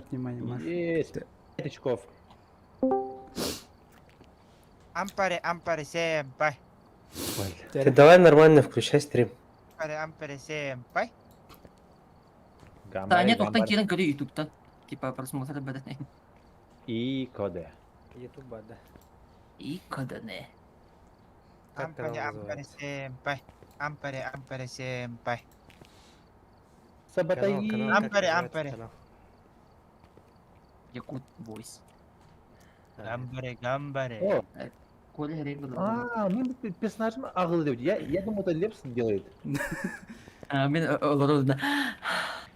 Внимание, Маша. Есть. 5 очков. Ампаре, ампаре, сэмпай. Ты давай нормально включай стрим. Ампаре, ампаре, сэмпай. Таня тохтан киирэн көрүү ютубтан. Типа просмотр бэдэ. И коде. Ютуба, да. И кодане. Как Ампаре, канал ампаре, называется? сэмпай. Ампаре, ампаре, сэмпай. Канал, канал, Саботаи. как Ампаре, называется ампаре. канал? Якут Voice. Гамбаре, гамбаре. О, Коля Рейбл. а, мен персонажым ағылы деп. Я думал, это Лепс делает. Мен олорудна.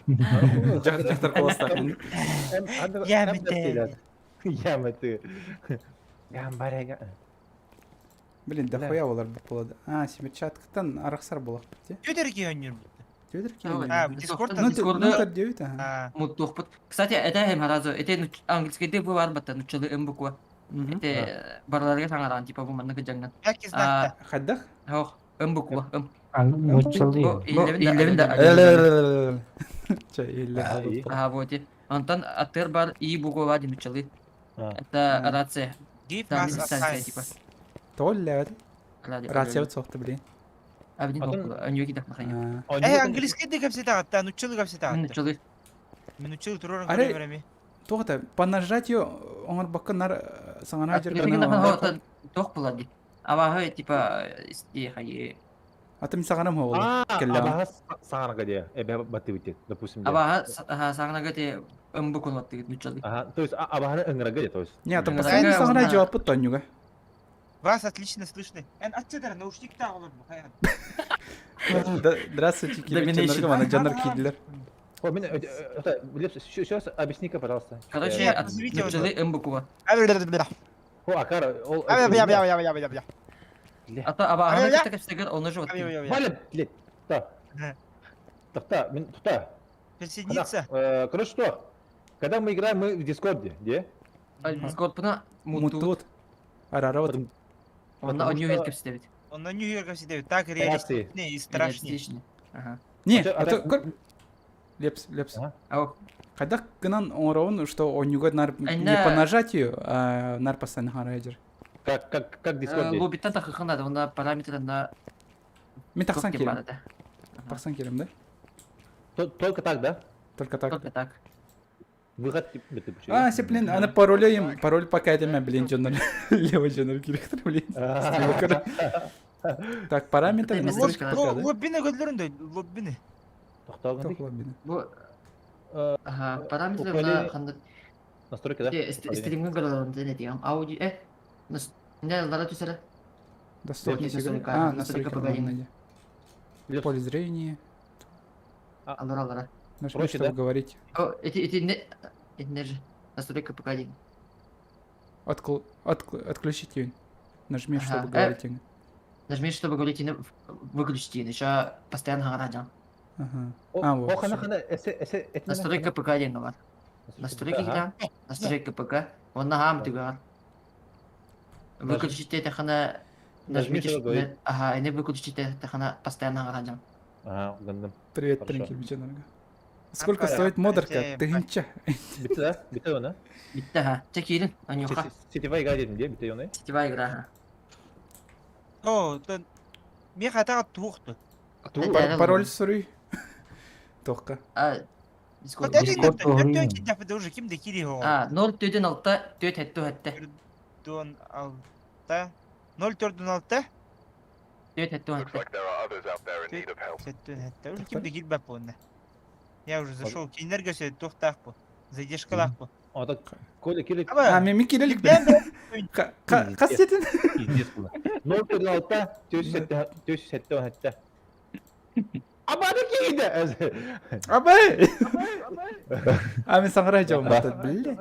Дьахтар куоластаах. Ямете. Ямете. Гамбаре. Блин, дохуя олар болады. А, семерчаткаттан арахсар болақ бітте. Төдерге өнер бітті. Төдір А, кейін. Дискордтан Ну, Дискордта- 0,9, ага. А, Муттуохпут. Кстати, это hem харазы. Это английский ты бар бата, нучалы м буква. Это барларга саңаран, типа бу маннык жаңнан. Яки знакта. Хайдах? Хох, м буква, м. Нучалы. Бу илевин да. Ча, или. Ага, вот. Антон атыр бар и буква бар нучалы. А. Это рация. Give Там us a дистанция sign. типа. Толля, Радио. рация соқты, блин. А, блин, анюки так нахайя. А, Э, английский ды капсета атта, нучылы капсета атта. Нучалы. Мен учыл турорун Аре- көрө береми. Тоғыта, по нажатию оңар бакка нар саңана жер Тох була ди. Абаһы типа исти хайы. Атым сағанам хоол. А, Келле. абаха саңарга де. Эбе баты бите, допустим. де. Абаһы саңнага те ымбы конватты нучалы. Ага, то есть абаханы ыңырага де, то есть. Не, а то Ыңырага постоянно сағана онна- жауап тонюга. Вас отлично слышно. Эн атчыдар наушникта олар бу хаян. Здравствуйте, Domination. Кирилл Мана Жанар кидлер. О, мен, это, Лепс, еще раз объясни-ка, пожалуйста. Короче, Нет, от назовите нучалы м буква. О, Акара, ол... А то абаһы кытта кепсегер оны же вот. Валя, блядь, та. Тохта, мен, тохта. Присоединиться. Короче, что? Когда мы играем, мы в Дискорде, где? Дискорд пына муту. Мутут. Арара вот. Онна Потому оню что- кепсебит. Он на Нью-Йорк всегда так Рации. реалистичнее и страшнее. Реалистичный. Ага. Не, А а то- то Лепс, лепс. Ага. Ау. Хайдах гынан оңыроун, что онюга нар не Айна- по нажатию, а нар постоянно харайджер. Как в Дискорде. Лобиттан тахыхын да, онна параметры на Мен тақсан кнопки келем. бар да. Тақсан келем, да? Только так, да? Только так. Только так. Выход, типа, ты почему? А, се, блин, ана пароль им, пароль пока это блин, жонор. Лево жонор директор, блин. Так, параметры Это настройки настройка, пока, да? Лоббини көдлөрүндө, лоббини. Тохта, Тоқ лоббини. Бу Ага, параметры управление- на ханда Настройки, да? стриминг көрөлөрүн не диям. Аудио э не лара түсәрэ. Доступность игры. Настройка, А, настройка настройка погоди. главная. Лепс. Поле зрения. Алара алара. Нажми, Проще, чтобы да? говорить. О, эти эти не эти не же. Настройка погоди. Отключить ее. Нажми, Ага, чтобы говорить. Нажми, чтобы говорить, и выключить, еще постоянно говорят. Ага. О, А, вот, о, хана, всё. хана, эсе, эсе, эте, Настройка ПК один бар. Настройки ага. кида. Настройка ПК. Он на хам тыгар. Выключить это хана Нажми, нажмите, чтобы говорить. ага, и не выключить это хана постоянно говорят. Ага, гандым. Привет, Хорошо. Тринкель Биченерго. Сколько Ампаре, стоит ампаре, модерка? сэмпай. Тыгынча. Битте, да? Битте оны? Битте ха. Чекирин, анюха. Сетевая игра дедим, де? Битте оны? Сетевая игра. ха. О, мен хатага тухту. Это Пароль суруй. Тоққа. А, Дискорд. Дискорд Төртөн кидапы уже кимде кири хо. А, 0 төден алта, төт хэтте хэтте. Дон алта. 0.4 Төт хэтте хэтте. Сеттен хэтте. Уже кимде килбеп буны. Я уже зашел. Киндер көсө тухтак бу. Задержкалак бу. А так, Коля, кирик, А, мен келелік Бен Қас етін? пиздец было. Ноль төрт алта, төс сетте, төс сетте, хэтте. Абаны кейді! Абай! А, мен саңғыра жауым. Блин.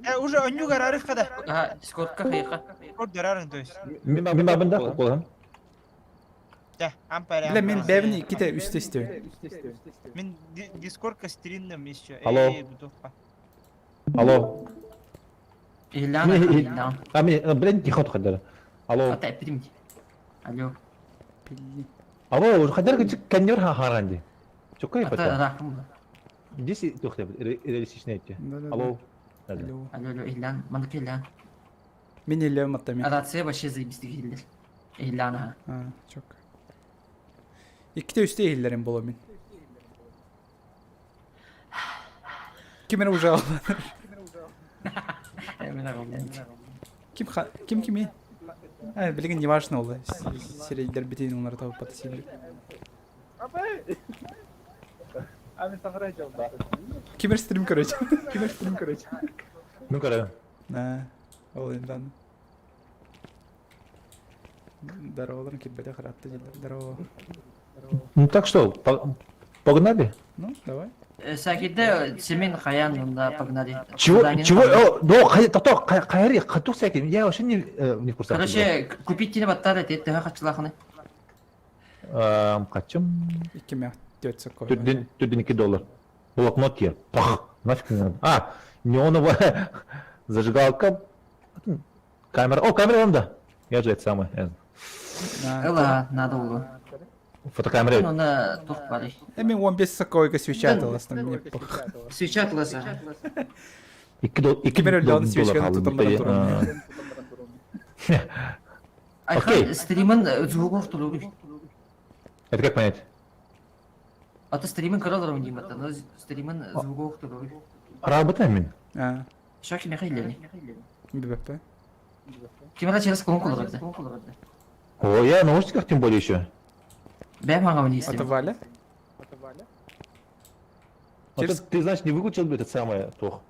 Э, уже онюгар арыхкада. Ага, Дискордка хайха. Дискорд арарын то есть. Мен бабында қолым. Да, ампаре. Бля, мен бәбіні ките үсті істеу. Мен Дискордка стримнем еще. Алло. Алло. Иляна, Иляна. А мен, блин, тихо қадар. Алло. Ата, примите. Алло. Блин. Алло, уже қадар кәндер ха харанди. Чукай Ата, пата. рахым. Здесь туох реалистичный эти. Алло. Алло. Алло, алло, Ильян, маннык Ильян. Мин Ильям аттами. Рация вообще заебись иһиллэр. Ильян аха. А, чок. Икките үсте иһиллэрим боло мин. Ким эрэ уже алланар. Ким ким кими? А, билигин не важно ол. Сирэйдэр битин олар табыппата сиилер. Ким стрим короче. Ким стрим короче. Ну короче. На, ол индан. Здорово, кирбете харатты дилер. Здорово. Ну так что, погнали? Ну, давай. Сакиде Семен Хаян, да, погнали. Чего? Чего? О, ну, то, хайри, хатук сакин. Я вообще не, не в курсах. Короче, купить тебе баттар, это ты хачылахны. Качым. Иккиме тетя Түрден доллар. Блокнот я. Пах, нафиг не надо. А, неоновая зажигалка. Камера. О, камера вам да. Я же это самое. Ыла, надо было. Фотокамера. Ну, на тух бары. Эми 15 сокойга свеча там мне пох. Свеча тыласа. Икки Кимер өллөөн свечканы тутан баран туран. Окей. Стримын звугов туру. Это как понять? А то стримын көрөлөр дейм ата, но стримын звугов туру. Работаем мин. А. Шаки Михайлович. ББП. Кимера через колонку лорды. О, я на наушниках тем более еще. Бэм ага Это Валя? А Через... ты, знаешь, не выключил бы этот самый тох?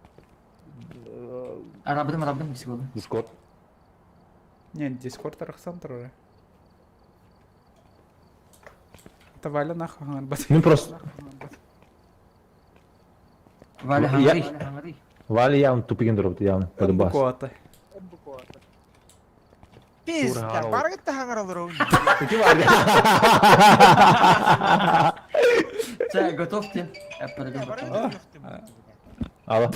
Арабдым, арабдым, секунду. Дискорд. Не, Дискорд арахсан турары. Это Валя нахуй. Ну просто... Валя хангри. Валя явно тупигин дроп, явно. Подобас. Пизда, баргытта хаңаралар Чэ, готов ты? Алло.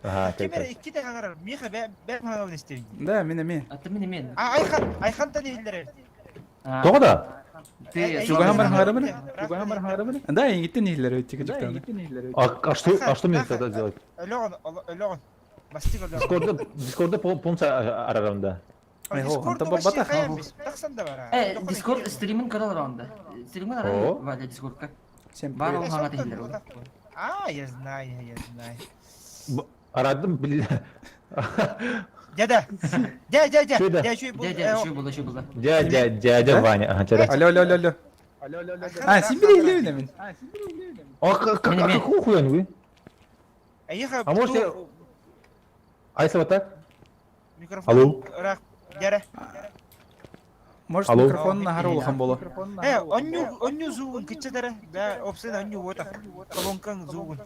Ага, Ким эрэ иккитэ хаҥарар, миэхэ бэм хаҥалын истэбин. Да, мин эмиэ. А ты мин эмиэ. А Айхан, Айхантан иһиллэр. Тоҕо да? Ты Чугаһан бар хаҥарабын? Да, эйигиттэн иһиллэр эбит тикэ А, а что, а что мне тогда делать? Өлөҕүн, өлөҕүн. Бастык өлөҕүн. Дискорда, Дискорда полностью арарам да. Дискорд вообще тахсан да бар. Э, Дискорд стримин көрөр онда. Стримин арар Валя Дискордка. Всем Бар привет. ол хаҥат иһиллэр. А, я знаю, я знаю. Арадым, блин. Дяда! Дядя, дядя! Дядя, еще было, еще было. Дядя, дядя Ваня. Ага, дядя. Алло, алло, алло, алло. А, син биле мин. А как, а какого хуя вы? А может я... А если вот так? Алло. Может микрофон наһар улахан буолуо. Э, онню, онню зугун киччетер, да, опсен онню вот колонкаң зугун.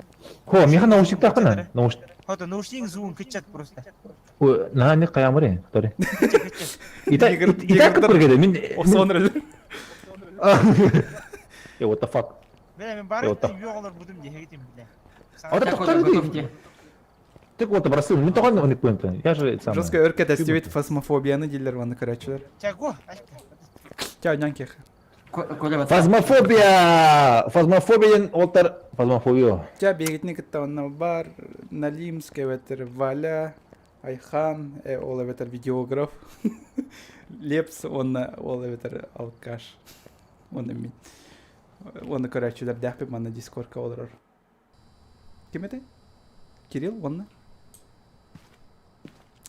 Хо, миха наушниктаахпына? Наушник. Хото наушник зугун киччет просто. Ой, наһаа не каямыры, тори. Ита ита кыпыргеде, мин Охсон рөл. Э, what the fuck? Бля, мен бары йоголор будум дехегитим, бля. А вот тоқтар Ты кого-то бросил, мен тоған он не Я же сам. Жестко өркет эстебит фазмофобияны дилер ваны көрәчүлөр. Чаго, Ча, нянкех. Фазмофобия! Фазмофобия олтар фазмофобия. Ча бегитни кытта онна бар Налимск эбэтэр Валя, Айхан, э, ол эбэтэр видеограф. Лепс онна ол эбэтэр алкаш. Онна мин. Онна көрәчүлөр дәхпи манна дискордка олорор. Ким этэй? Кирилл онна?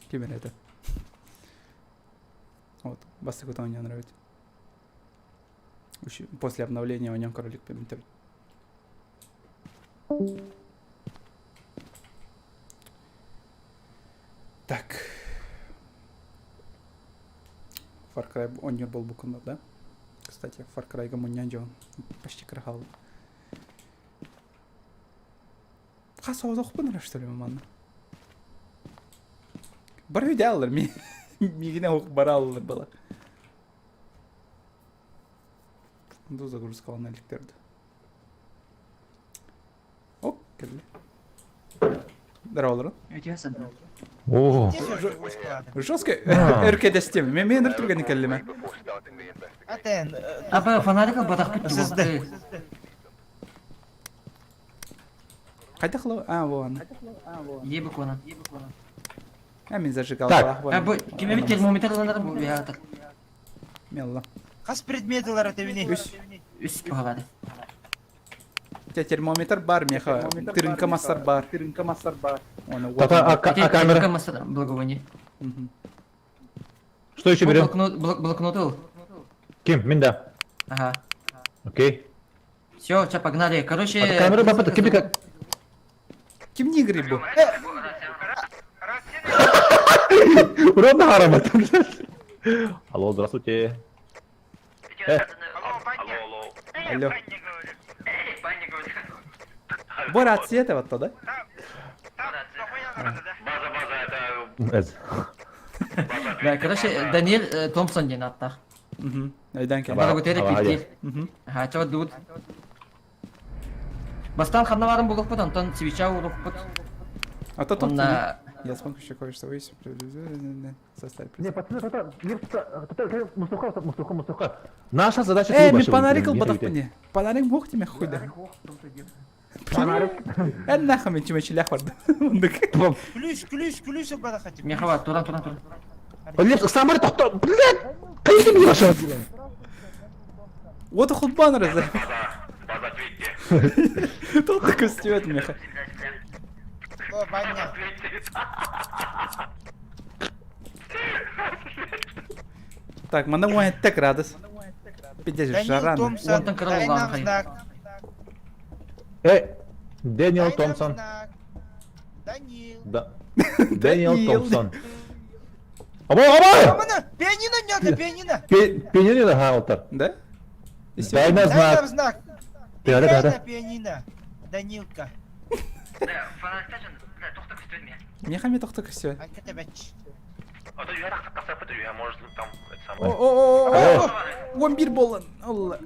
Ким это? Вот, бастык мне нравится. После обновления у него кролик пементер. Так. Far Cry он был букунда, да? Кстати, Far Cry гамуньян жон. Почти крахал. Хас оҕохпун что ли манна? Бар видеалар ми мигине ох бараллар бала. Ду загрузка эликтерди. Оп, келди. Здорово, О. Жестко өркедестем. Мен мен түргені келдім. Атен. Апа фонарик батах бит. Сызды. Хайдах ло? А, вон. Е букванан. А мин зажигалкалаах А бу ким эбит термометр ыланар бу бэйэҕитэр. Мелла. Хас предмет ылар этэбини? Үс. Үс баҕалаады. Те термометр бар меха. Тырынка массар бар. Тырынка массар бар. Оны Тата, а, а камера? массар благовоние. Что еще берем? Блокнот, блокнот ыл. Ким? Мин да. Ага. Окей. Все, сейчас погнали. Короче... А камера бапата, ким как? Ким не грибу? Урон харамат. Алло, здравствуйте. Алло. Бу рация это вот да? Да, короче, Даниэль Томпсон диэн ааттаах. Өйдөөн кэллэ. Бара бу терапевтиир. Мгм. Хаачаба дуут. Бастаан ханна баарын булуохпут, онтон свеча уруохпут. А то тут Онна я смогу еще кое-что выяснить. Составить. Не, пацаны, это, не, это, Мустаха, Мустаха, Мустаха. Наша задача... Э, мен фонарик ылбатах мне. Фонарик мог тебе хуй да. Фонарик. Эн нахуй мен чүмэчилээх барды. Күлүүс, күлүүс, күлүүс ылбатах хотим. Мехава, туран, туран, туран. Лев, самар тохто, блядь! Кайды мне ваша? Вот хулбан раз. Тут такой стюет меха. О, Ваня. Так, мана 17 градус. Пиздец, Данил жара. Томпсон, Онтон кыра дай улахан нам хайа. знак. Э, Дэниел Дай нам Томпсон. знак. Данил. Да. Дэниел Даниил. Томпсон. Аба, аба! Амана, пианино нет, пианино. Пианино алтар. Да? Дай нам Дай знак. нам знак. Да, да, Играй да. на пианино. Данилка. Меха ми тохто все. Айка бәч. О, о, о, о, 11 болан. Алла.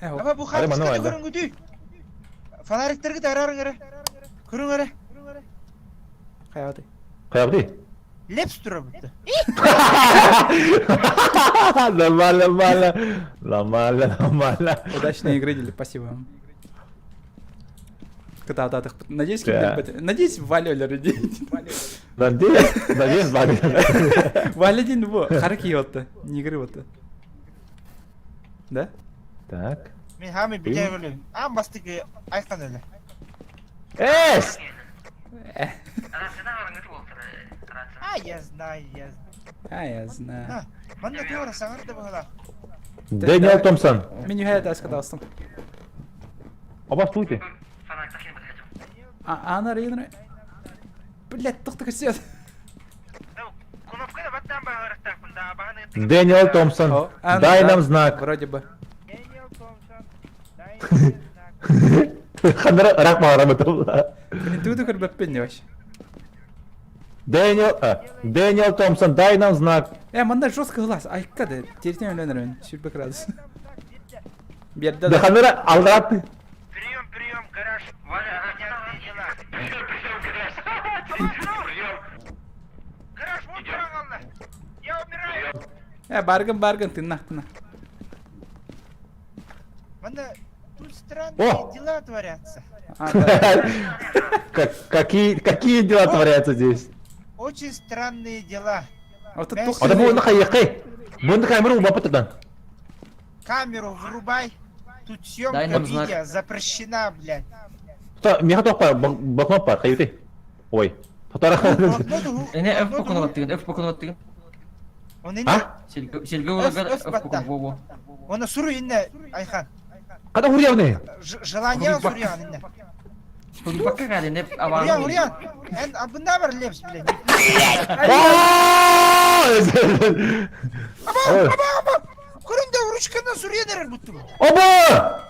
Э, Аба бу Аре, мана хатыска айда. көрүнгүтүй. Фонариктерге тарарың эре. Көрүң эре. хайваты. Каябды? Лепс тура бутты. Нормально, нормально. Нормально, нормально. Удачной игры, Дили, спасибо вам. Ката Надеюсь, Да. Надеюсь, Валя людей. Надеюсь, надеюсь, Валя. Валя дин бу. Хараки отты. Не игры вот. Да? Так. Мен хами биле өлөм. Ам бастыгы айкан эле. Эс! Э. А, я знаю, я знаю. А, я знаю. На, манна туора саңар да бахала. Дэниел Томпсон. Мен юхая сказал. Оба стойте. А, Анна Рейнер. Блять, тохто косет. Кнопканы баттан багыраттакпын да, баганы. Дэниел Томпсон. О, Анна, Дай да, нам знак. Вроде бы. Дэниел Томпсон. Дай нам знак. Ханра рак мағарамы Блин, ты удукар бәппен вообще. Дэниел, а, Дэниел Томпсон, дай нам знак. Э, манда жестко глаз. Ай, када, территория өлөнөр Сүрбек градус. Берді Да да. ханра алдрат. Прием, прием, гараж. Понятные дела. Прием. Гараж, вот туран Я умираю. Э, баргын, баргын, тыннах, тыннах. Манда тут странные О! дела творятся. А, да. Как, какие, какие дела творятся здесь? Очень странные дела. А вот Мясо. тут Ата бу хайыкы. Буну камеру убапытыдан. Камеру врубай. Тут Дай съемка нам знак. видео запрещена, блядь. Та меха топа блокнот бар, хайыты. Ой. Татара. Блокнот угу- Эне F блокнот букваны угу. баттыгын, F букваны баттыгын. Он инне, А? Силге улагар F F батта. букваны во-во. он суру инне, Айхан. Када хурьявны? Желание сурьян инне. Бакка гали, не Урьян, аван. урьян. Эн абында бар лепс, блядь. Көрүндө ручканы сурьян эрер бутту. Оба!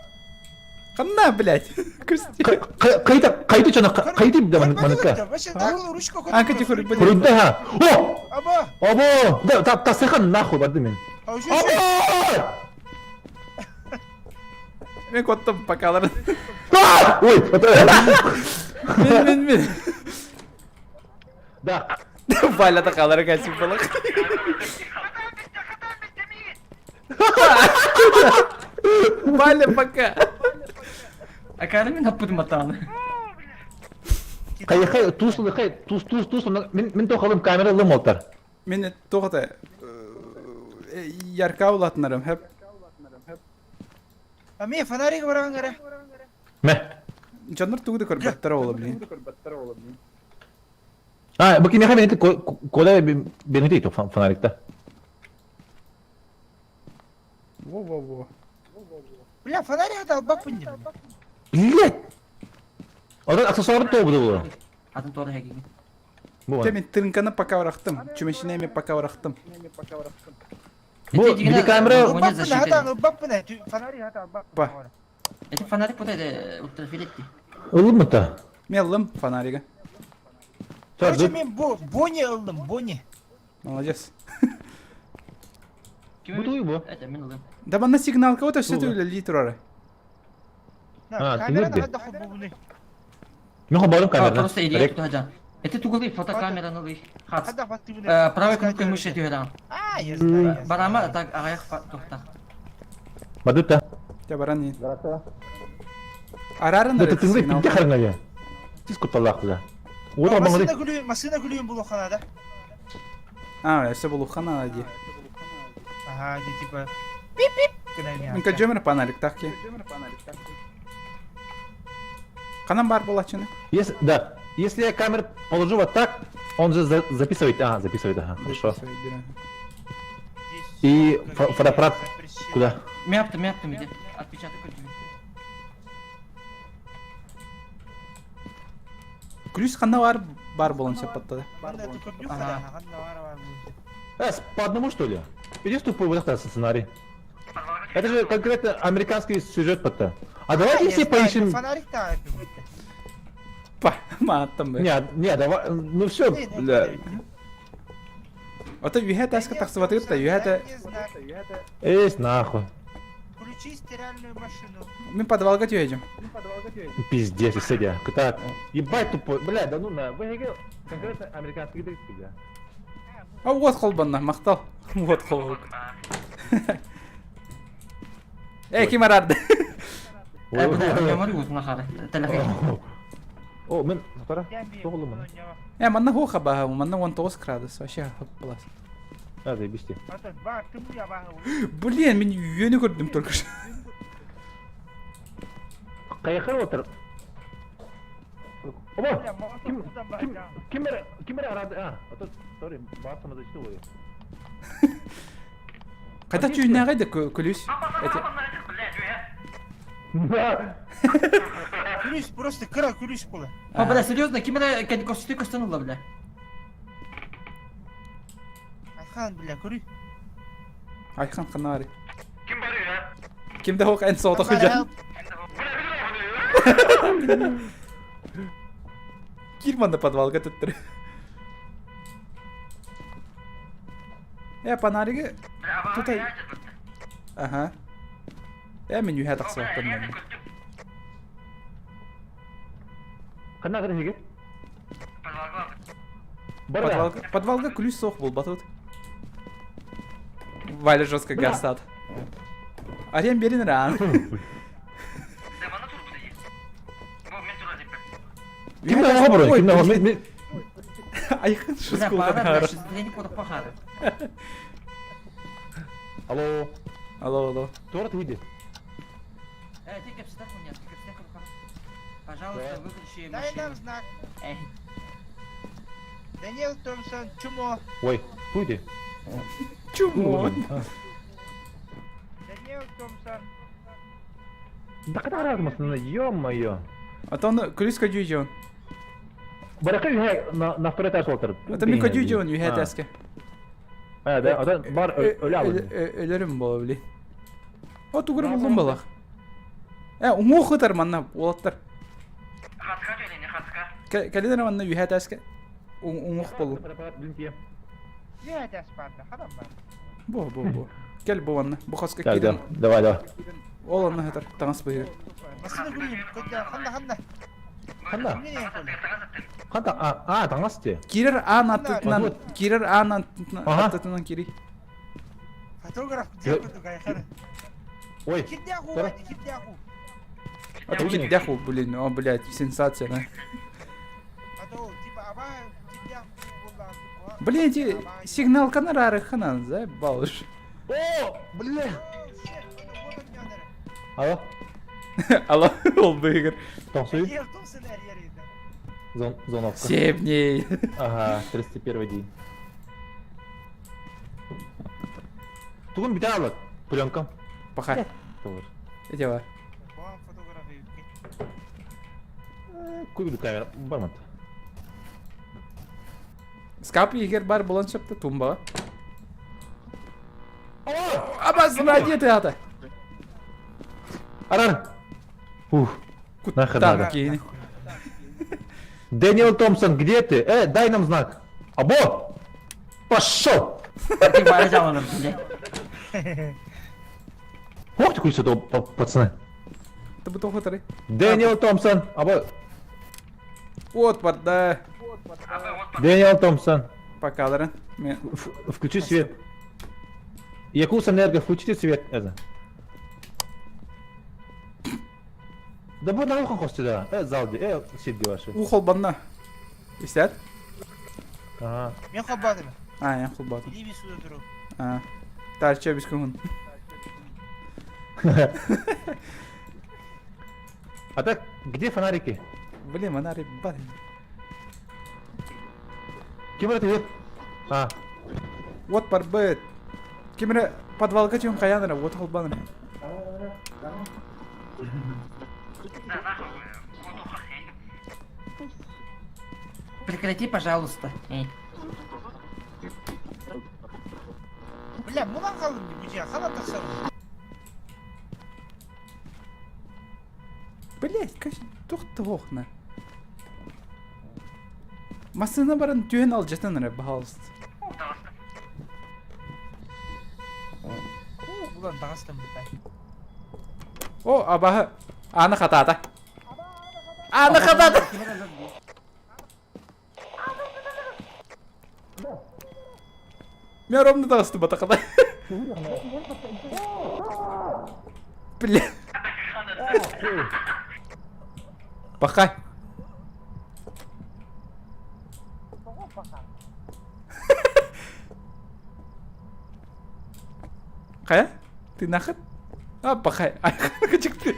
Ханна, блядь. Кусти. Кайда кайда чана кайда да маныка. Вообще тагыл ручка А, кати хури, блядь. Хурда ха. О! Аба. Оба! Да та та сыхан нахуй барды мен. Оба! Мен коттым покалар. А! Ой, это Мен, мен, мен. Да. Валя да қалар кәсіп болақ. Валя, пока. Акаары мин аппытым атааны. Хайа хай туус хай туус туус туус мин мин тохалым камера ылым олтар. Мин тоҕо ярка улатынарым хэп. А мен фонарик баран эрэ. Мэ. Дьоннор тугу да көрбөттөр ола блин. А, бу кимиэхэ бенити коля бенити фонарикта. Во-во-во. Бля, фонарик албаппын дим. Блять! Одан аксессуарын тообуду бу. Атын туора хэгиги. Бу. Те мен тырынканы пока барахтым. Чүмэчинэми пока барахтым. Бу видеокамера Ылбаппын, фонарик хата албаппын. Эти фонарик вот это ультрафиолетти. Ылыммыта. Мен ыллым фонаригы. Короче, мен бу Бони ыллым, Бони. Молодец. Бу туй бу. Это мен ылым. Да манна сигналка вот все үлэлии турары. А, ты Мен хабарым камера. Просто идея тут хаджан. Это тугулы фотокамераны лый. Хац. Правой кнопкой мыши түһэрэн. А, я знаю. Барама так аҕайах тухта. Бадыта. Те баран не. Арарын Да ты ты пидде харыңа Тис куталлах бля. Ура Машина күлү, машина күлүн булухана да. А, все булухана ди. Ага, ди типа пип-пип. Мен көжөмөр фонарик так ки. Канан бар болачыны? Если, да, если я камеру положу вот так, он же за записывает, а, записывает, ага, хорошо. И фотоаппарат куда? Мяптым, мяптым, иди. Отпечаток көрдүм. Күлүс ханна бар бар болон сөп баттады. Э, по одному что ли? Иди тупой вот этот сценарий. Это же конкретно американский сюжет под А давайте все поищем... Фонарик-то Па, мааттам бы. Не, не, давай, ну все, бля. Ото үһэ таска тахсыбатыгыт та үһэ та... Эсь нахуй. Включи стиральную машину. Мен подвалга түйедим. Пиздец, сидя. Так, ебать тупой, бля, да ну на, вы конкретно американский детектив, да. А вот холбанна, мактал. Вот холб. Эй, ким арарды? О, мен, пора. Тоғылымын. Э, манна хоха баха, манна 19 градус, вообще класс. А, заебись Блин, мен үйені көрдім только что. Қаяққа отыр? Оба! Ким, ким, ким, ким арады? А, ото, сори, басым зачты ой. Қайта түйіне қайда күлүс? Күлүс, просто кыра күлүс була. А, бля, серьезно, ким это костюм костанула, бля? Айхан, бля, көрүй. Айхан қанары. Ким бар ya? Кимде хоқ ән соғды құжан? Кирманды подвалга түттір. Э, панариги Тутай. Ага. Э, мен үйе тақсыбаппын. Қана қара неге? Подвалга, подвалга күлүс соқ бол батут. Валя жестко гасат. Арен берин ран. Ким да бро? Ким да мен Айхын Бля, пара, бля, шизофреник кодок пахары. Алло. Алло, алло. Торт выйди. Э, ты кепситах у меня, ты кепситах Пожалуйста, выключи Дай нам знак. Эй. Даниэл Томпсон, чумо. Ой, выйди. Чумо. Даниэл Томпсон. Да когда размасно, ё-моё. А то он күлүс көдүү он. Барака үйе на на второй этаж отыр. Это мен көдүү он үйе тәске. А, да, одан бар өлө алды. Өлөрүм боло били. О тугур булдум балах. Э, уңу хытар манна олаттар. Хатка жөнүнө хатка. Калидер манна үйе тәске. Уңух болу. Үйе тәс барды, хадам бар. Бо, бо, бо. Кел бу анна. Бу хаска Так, кирен. давай, давай. Ол анна хытар таңас быйыр. Машина күлүм, көдө, ханна, ханна. Ханна. Ханна, а, а, таңас те. Кирер аан аттытынан, кирер аан аттытынан кири. Фотограф где курдук айхана. Ой. Кирдягу, кирдягу. А ты кирдях, блин, о, блядь, сенсация, да? Блин, эти сигнал канарары ханан, заебал уж. О, бля! Алло? Алло, ол быгыр. Тонсуй? Зон, зоновка. Семь дней. Ага, 301 день. Тугун бүтэ алык. Пленкам. Пахай. Эти бар. Куйбуду камера. Бармат. Скап егер бар болан шапты тумба. Абас ради ты ата. Арар. Ух. Нахер надо. Киини. Дэниел Томпсон, где ты? Э, дай нам знак. Або! Пошел! Ты бара блядь. Ох ты сюда, пацаны. Ты бы тоқытыры. Дэниел Томпсон. Або. Вот, барда. Дэниел Томпсон. Покаларын. Включи свет. Якутс Энерго, включите свет. Это. Да бу на ухо да. Э, залди, э, сидди ваши. Ухол банна. Истят? Ага. Мен холбадым. А, я холбадым. Иди сюда туру. А. Тарча без күн. А так, где фонарики? Блин, фонарик бар. Кем это идет? А. Вот барбет. Кемере подвалга чөм каяныр, вот холбаныр. Прекрати, пожалуйста. Эй. Бля, мулан қалдым деп, бля, халат тақсам. Блять, тухта Массына баран түйен ал жатан ара, пожалуйста. Улан тағыстым бля. О, абаһы. Аны хатаата. Аны хатаата. Мен ровно тағысты батақада. Бля. Бақай. Қая? Ты нахыт? А, бақай. Айқын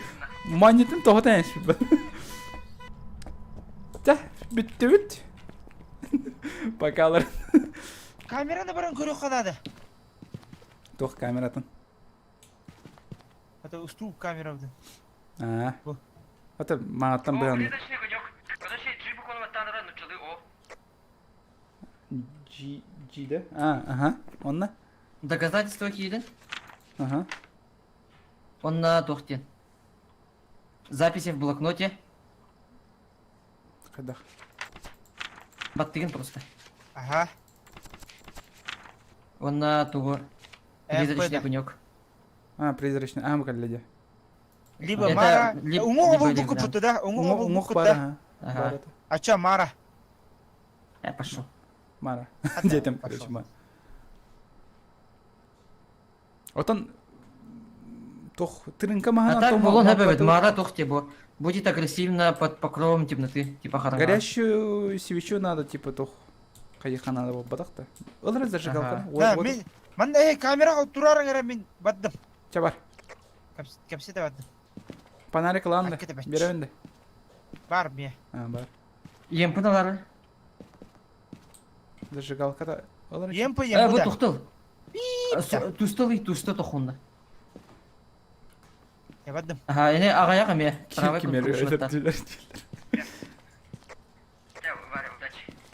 Манитын тоғытан Та, бітті біт. Бакалар. Камераны баран көрө қанады. Тоқ камератын. Это уступ камерады. А. Это мағаттан бір G, G да? А, ага. Онна? Доказательства киирин. Ага. Онна тохтен. Записи в блокноте. Қайда? Баттыгын просто. Ага. Онна тугу. Призрачный огонек. А, призрачный. А, гляди. Либо Мара. Уҥуох булбукку да? Уҥуох булбукку да? Ага. А чё, Мара? Я пошел. Мара. Где там, короче, Мара. Отон тох тырынка А махана так булон хэбэбэт Мара тохте бо. Будет агрессивно под покровом темноты, типа харага. Горящую свечу надо, типа, тох. Хайха надо было бадахта. Ылры зажигалка. Да, мен Манда э камера турарың эрэ мин бардым. Чабар. Кэпсете бардым. Фонарик ланды. Беревинде. Бар мне. А, бар. ЕМП налары. Зажигалка да. ЕМП Э, ЕМП бу да. тухтыл. Тустыл и тусты тохунда. Я бардым. Ага, эне агаяк эме. Правый Кимер куркушматта.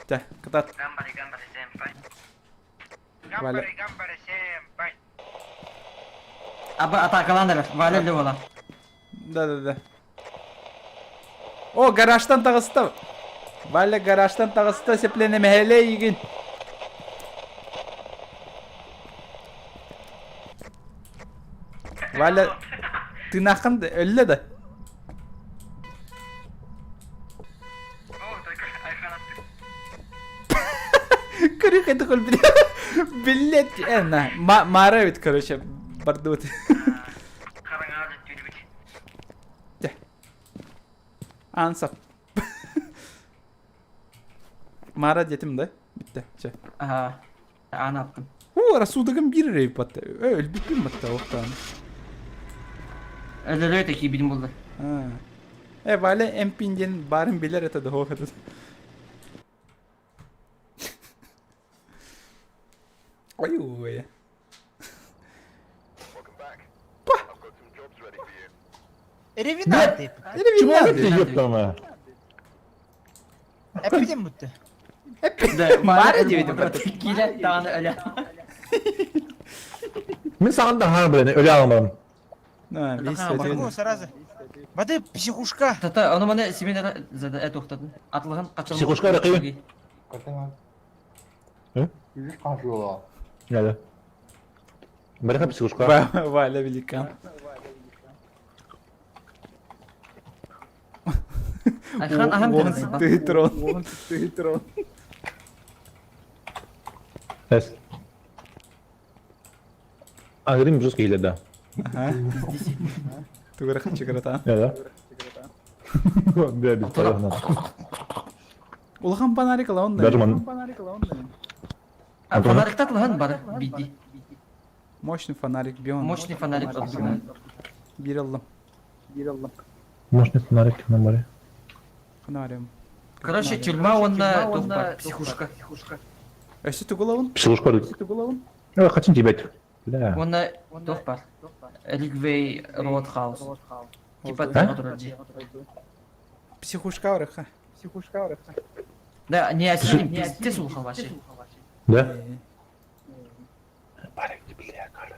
Та, катат. Валя. Аба атакаландар, Валя левола. Да, да, да. О, гаражтан тағысты. Валя гаражтан тағысты, сеплене мехеле егін. Валя, ты нахын өллі да? Крых это хоть, блядь, э, на, Мара ведь, короче, бардут. Аан сап. Мара детим да? Битте. Чэ. Аха. Аан аттым. Уу, рассудогым биир эрэ батта. Э, өлбүппүн батта оттон. Өлөрөө такие билим булды. Э, Валя эмпин диэн баарын билэр это да этот. Ой, ой. Ревинанты. Чего ты, ёптама? Эпидем бутты. Да, Мара диэбитим батта. Киилэ даҕаны өлө. Мин саҕан да хаан билэн өлө аламам. А, весь Аха, Могу сразу. Бады психушка. Тата, ону маны Семен ара зада э туохтатын. Атлыгын качан. Психушка аракы. Да. Бэрэхэ психушка. Валя великан. Айхан ахам Вон дэрэн. ты трон. Вон ты трон. Эс. Агрим жестко или да? Ага. Тугара хачыгырата. Да, да. Да, бесполезно. Улахан фонарик ылаон да. Даже ман- Фонарик татлыгын бар биди. Мощный фонарик бион. Мощный фонарик татлыгын. Бир аллым. Мощный фонарик на море. Фонарем. Короче, тюрьма онна тух бар, психушка. Өссө тугулавын? Психушка. Э, хотим тебя. Бля. Онна тух бар. Ригвей Роудхаус. Типа А? вроде. Психушка барыха. Да, не осеним, пиздец улахан вообще. Да? Барик, бля, кара.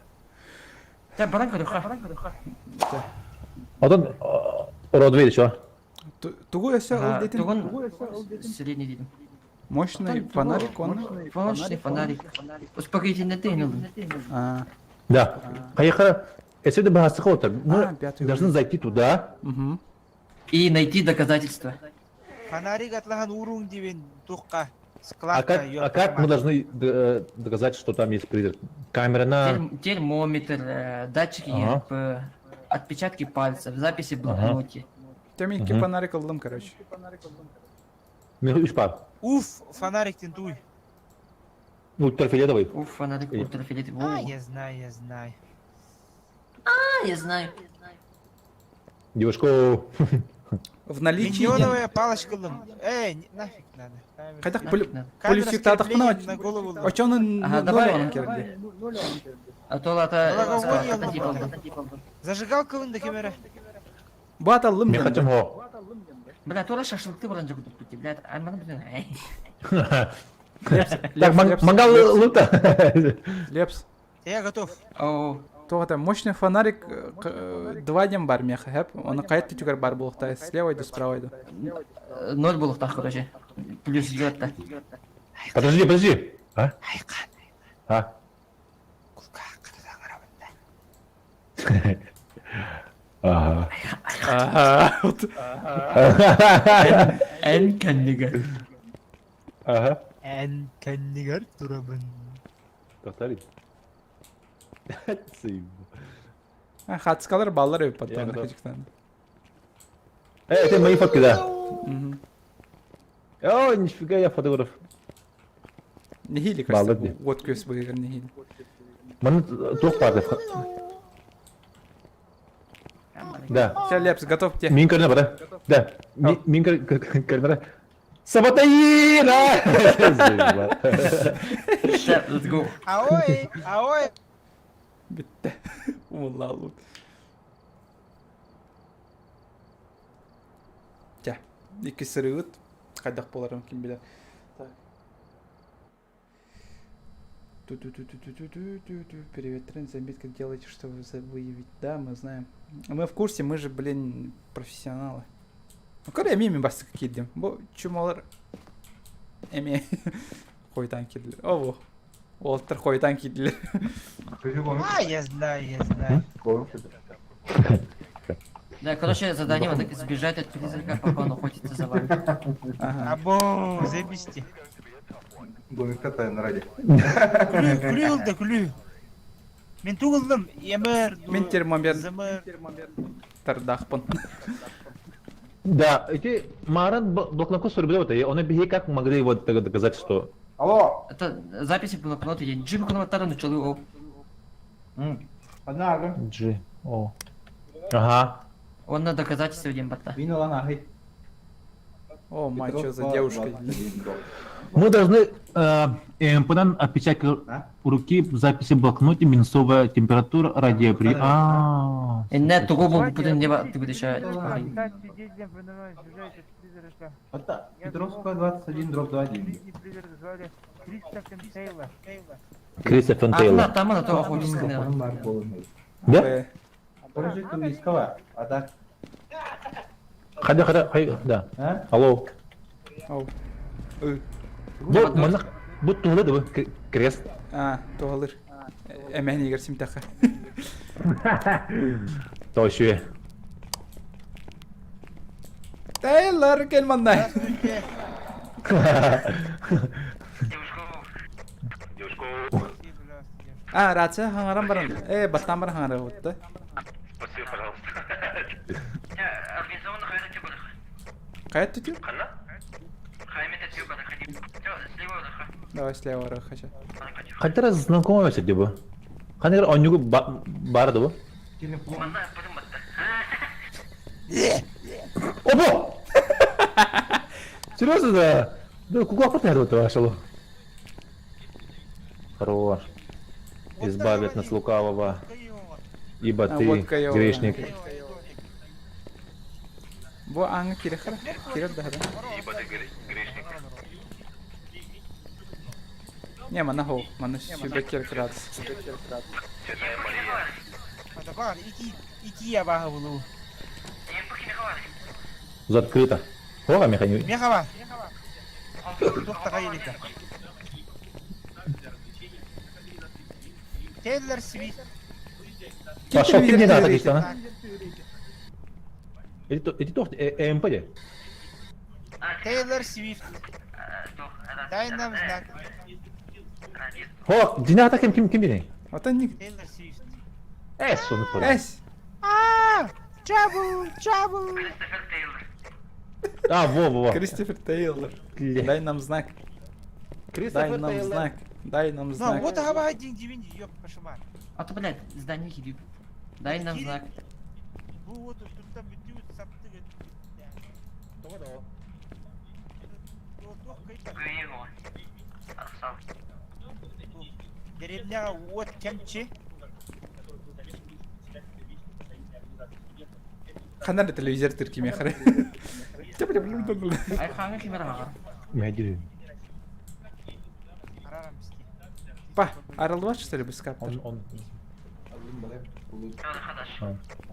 Да, баран көрөхө. Оттон Родвей еще. Тугу өссө ыл детин. Тугун средний дедим. Мощный фонарик он. Мощный фонарик. Успокоительный ты, ну. А, Да. Поехали. Если ты бы А, мы пятый должны уровень. зайти туда. Угу. И найти доказательства. Фонарик атлахан урун дивен тухка. А Складка. как, а как мы должны э, доказать, что там есть призрак? Камера на... Термометр, датчики Ага. ЕРП, отпечатки пальцев, записи в Ага. блокноте. Темненький Мгм. фонарик ылдым, короче. Үш пар. Уф, фонарик тентуй. Ультрафиолетовый. Уф, фонарик Э. ультрафиолетовый. А, Во. я знаю, я знаю. А, я знаю. Девушку... В наличии... Миньоновая палочка лым. Эй, нафиг надо. Камера- Қайдақ Нафиг пол- надо. Камера полюсик с татахпына креплением на голову лым. Очонун Ага, давай. ноль керди. А то лата Благовоние лым. Зажигалка лым да камера. Бат аллым. Мен хотим го. Бля, тура шашлыкты баран жоготуп кетти. Бля, айманы билен. Так, мангал лута. Лепс. Я готов. Оу. Тоғата мощный фонарик два дем бар меха хэп. Оны қайт түгер бар болықта. Слева иду, справа иду. Ноль болуктах, короче. Плюс йотта. Подожди, подожди. А? Айкан. А? Кулка кытыдан Ага. Ага. Эн кэннигэ. Ага. Эн кэннигэр турабын. Повтори. Хатскалар баллар өп Я паттан. готов. Э, это мои фотки, да. О, нифига я фотограф. Нехили, Баллар кажется. ди. Вот көс бұғыр нехили. Маны туох барды. Да. Все, Лепс, готов те. Мин көрүнэ бара. Да. Мин көрүнэ. Сабатаира! Let's go. Аой, аой. Бітті. Умылла алу. Тя. Икки сырыгыт. Қайдақ болар ким билер. Так. Ту-ту-ту-ту-ту-ту-ту-ту. Привет, тренд, заметка делайте, чтобы выявить. Да, мы знаем. Мы в курсе, мы же, блин, профессионалы. Ну, көрө эми мен бастык кирдим. Бу чумалар эми хойтан кирдилер. Ово. Олтар хойтан кирдилер. А, я знаю, я знаю. Да, короче, задание вот так сбежать от призрака, пока он охотится за вами. Ага. Або, заебисти. Домикта тайна ради. Күлүү, күлүү да күлүү. Мен тугылдым, емер. Мен термометр Зымыр. тардахпын. Да, эти Маран блокнотку суруйбут, он биһи как могли вот доказать, что... Алло! Это записи в блокноте. Я G блокноттары нучалы о. Ханна агын? G, О. Ага. Онно доказательство диэн батта. Мин ылан аһый. О, мать, что за девушка? Мы должны э, МП-дан отпечатки руки в записи в блокноте, минусовая температура, радиопри... А. Инне тугу булбутун деба тыгыдыша. Петровская 21, дробь 2, 1. Кристофер Тейлор. Там она то охотится. Да? А так? Ходи, ходи, ходи, да. Алло. Ау. Бу манна бу туһулы да бу крест. А, туһалыр. Эмэһин игер симтэхэ. Тоошуе. Тейлор кел манна. А, рация хаҥаран баран. Э, бастаан баран хаҥара бутта. Спасибо, пожалуйста. Организованно хайрати барах. Хайа түтү? Хаймет барах. Слева барах. Давай слева барах хочу. Хотя раз знакомый сидит бу. Ханыр оннугу бар да бу. Манна бұрын батта. Опа! Серьезно, да? Да, кука патер вот вашего. Хорош. Избавит нас лукавого, ибо А, ты водка его, грешник. Бу аңы кире хара. Кире да да. Ибо ты грешник. Не, мана хо, мана сүбекер градус. Святая Мария. Ити ябаһы булуу. Закрыто. Хора механизм. Мехава. Туох илика. Тейлор Свифт. Пошел, ким не надо, конечно. Эти то, ЭМП Тейлор Свифт. Дай нам знак. Хо, дина ким ким ким бини? Ата ник. Тейлор Свифт. Эс, он понял. Эс. А, Чабу, чабу. Кристофер Тейлор. А, во, во, во. Кристофер Тейлор. Дай нам знак. Дай нам знак. Дай нам знак. Ну, вот аба один дивин, ёп, пошумар. А то, блядь, здание хидип. Дай нам знак. Бу вот тут там бүтү сапты. Деревняга вот кемчи. Ханар телевизор тиркиме хара. Ай хаңы химера Меди. Па, аралдыбат что ли бу скаптар? Он он.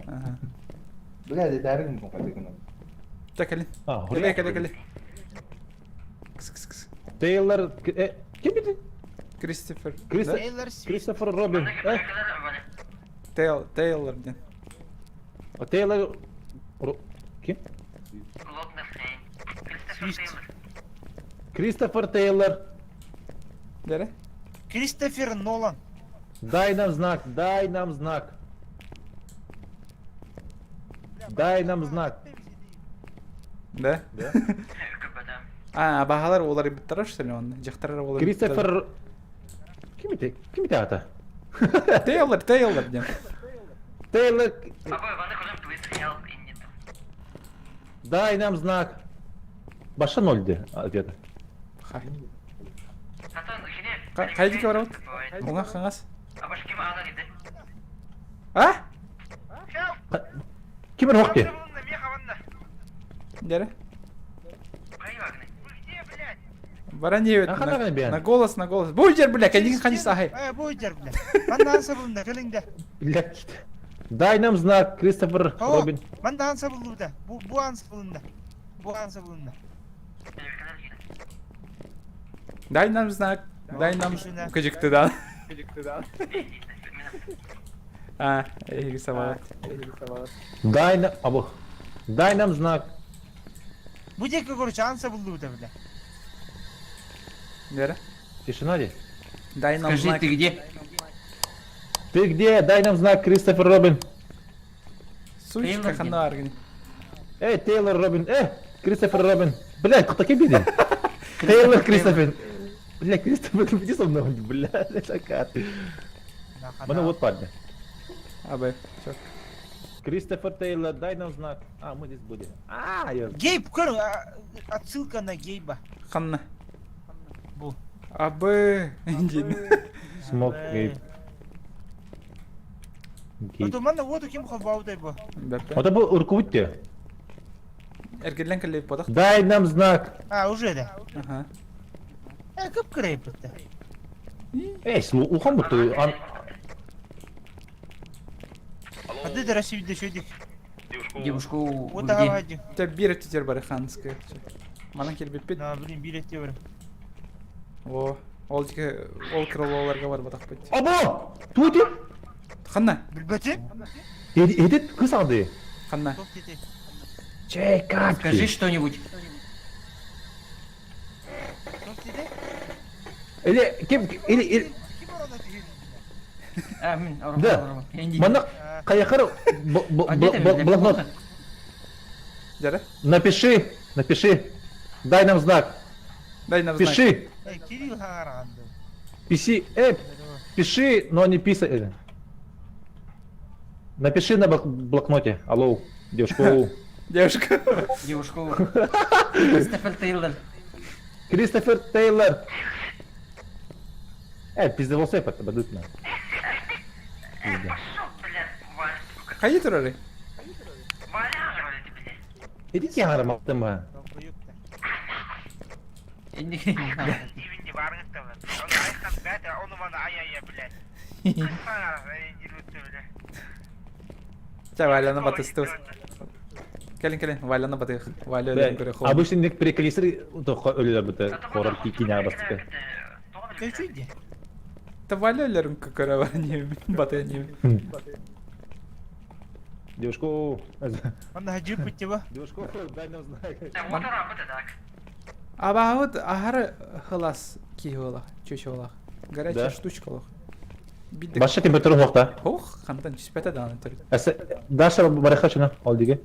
Ага. Бля, детарин кадыгына. Так, кали. А, Кали, кали, кали. Кс, кс, кс. Тейлор, ким бити? Кристофер. Кристофер. Тейлор Свифт. Кристофер Робин. Э, Тейл, Тейлор ден. Тейлор Ким? Свифт. Кристофер Тейлор. Дере? Кристофер Нолан. Дай нам знак, дай нам знак. Дай нам знак. Да? Да. А, бахалар олар биттара что ли он? Жактарар олар. Кристофер Ким это? Ким это ата? Тейлор, Тейлор ден. Тейлор. Дай нам знак. Баша ноль ответа. Хай. Кайдики барабыт? Оңа хаңас. А? Ким рохти? Дере? Бараневит. А хана На, бен? на голос, на голос. Буйдер, бля, кадин ханис ахай. Э, буйдер, бля. Мандан сабылында, кэлиңде. Блядь. Дай нам знак, Кристофер О, Робин. Мандан сабылында. Бу бу ан сабылында. Бу ан сабылында. Дай нам знак. Дай нам Тишина. Кыжыкты да. А, эй, сабат. Дай нам... Абы. Дай нам знак. Бу диэки короче ан сабылында, бля. Дере? Тишина ли? Дай нам Скажи, знак. ты где? Ты где? Дай нам знак, Кристофер Робин. Сучка Тейлор хана аргни. Эй, Тейлор Робин, Кристофер Робин. Блядь, кто такие били? Тейлор Кристофер. Бля, Кристофер, иди со мной, бля, это как? Мана вот парни. Абы, чё? Кристофер Тейлор, дай нам знак. А, мы здесь были. А, я... Гейб, көр, отсылка на Гейба. Ханна. Бу. Абы, диэн. Смог Гейб. Гейб. А манна воду ким холбаудай бу? Это был Уркутте. Эргиллэн кэллип бодох. Дай нам знак. А, уже да. Ага. Э, кып кырайбытта. Эй, улахан буту. Ады да Россия шөйдик. Девушку Вот давай. Те бир өттүтер бары ханская. Манан келбиппит. На, блин, бир өттү бар. О, ол жеке ол крылоларга бар бодохпут. Або! Туути? Ханна. Билбетим. Эдит кыз алды. Ханна. Чей, как Скажи что-нибудь. Или ким или или А, мин, Да. Манна каяхар блокнот. Дәрі? Напиши, напиши. Дай нам знак. Дай нам знак. Пиши. Кирилл хагаранды. Пиши, пиши, но не писай. Напиши на блокноте. Алло, девушку. Девушка. Девушку. Кристофер Тейлор. Кристофер Тейлор. Пиздеволсай подадут на. Хайы турары? Иди я малтыма. Ча, Валяны батыстыбыз. Кэлин, кэлин, Валяны батых. Валя өлөрүн көрө хол. Обычно ник перекалисыр тоққа өлелер бітті. Хорор кикине бастықы. Көчүйді. Та Валя өлөрүн көрө бар не баты не. Девушку. Онда хажып бітті ба? Девушку, дай нам знак. Аба вот ахары хылас киһи чөчө Горячая штучка лох. Баша температура хоқта. Ох, хантан түспәтә да аны төрүт. Даша барахачына ол диге.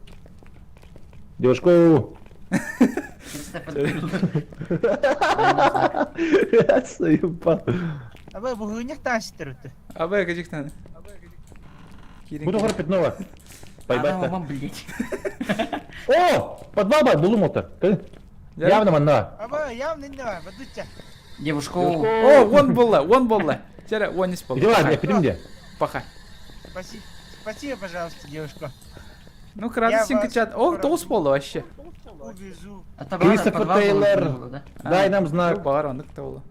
Девушку. Заебал. Аба бу хыняк тааситер өттө. Аба кежиктен. Буду горы пятнова. Пойбать. Мам, блядь. О, подвал бар, булум отыр. Явно манна. Аба явно не бар, бадуча. Девушку. О, он было, он было. Теперь он не спал. Иди ладно, я Паха. Спасибо, спасибо, пожалуйста, девушка. Ну, крадусинка чат. О, тоус болду вообще. Увезу. Кристофер Тейлор. Дай нам знак. Бар, он так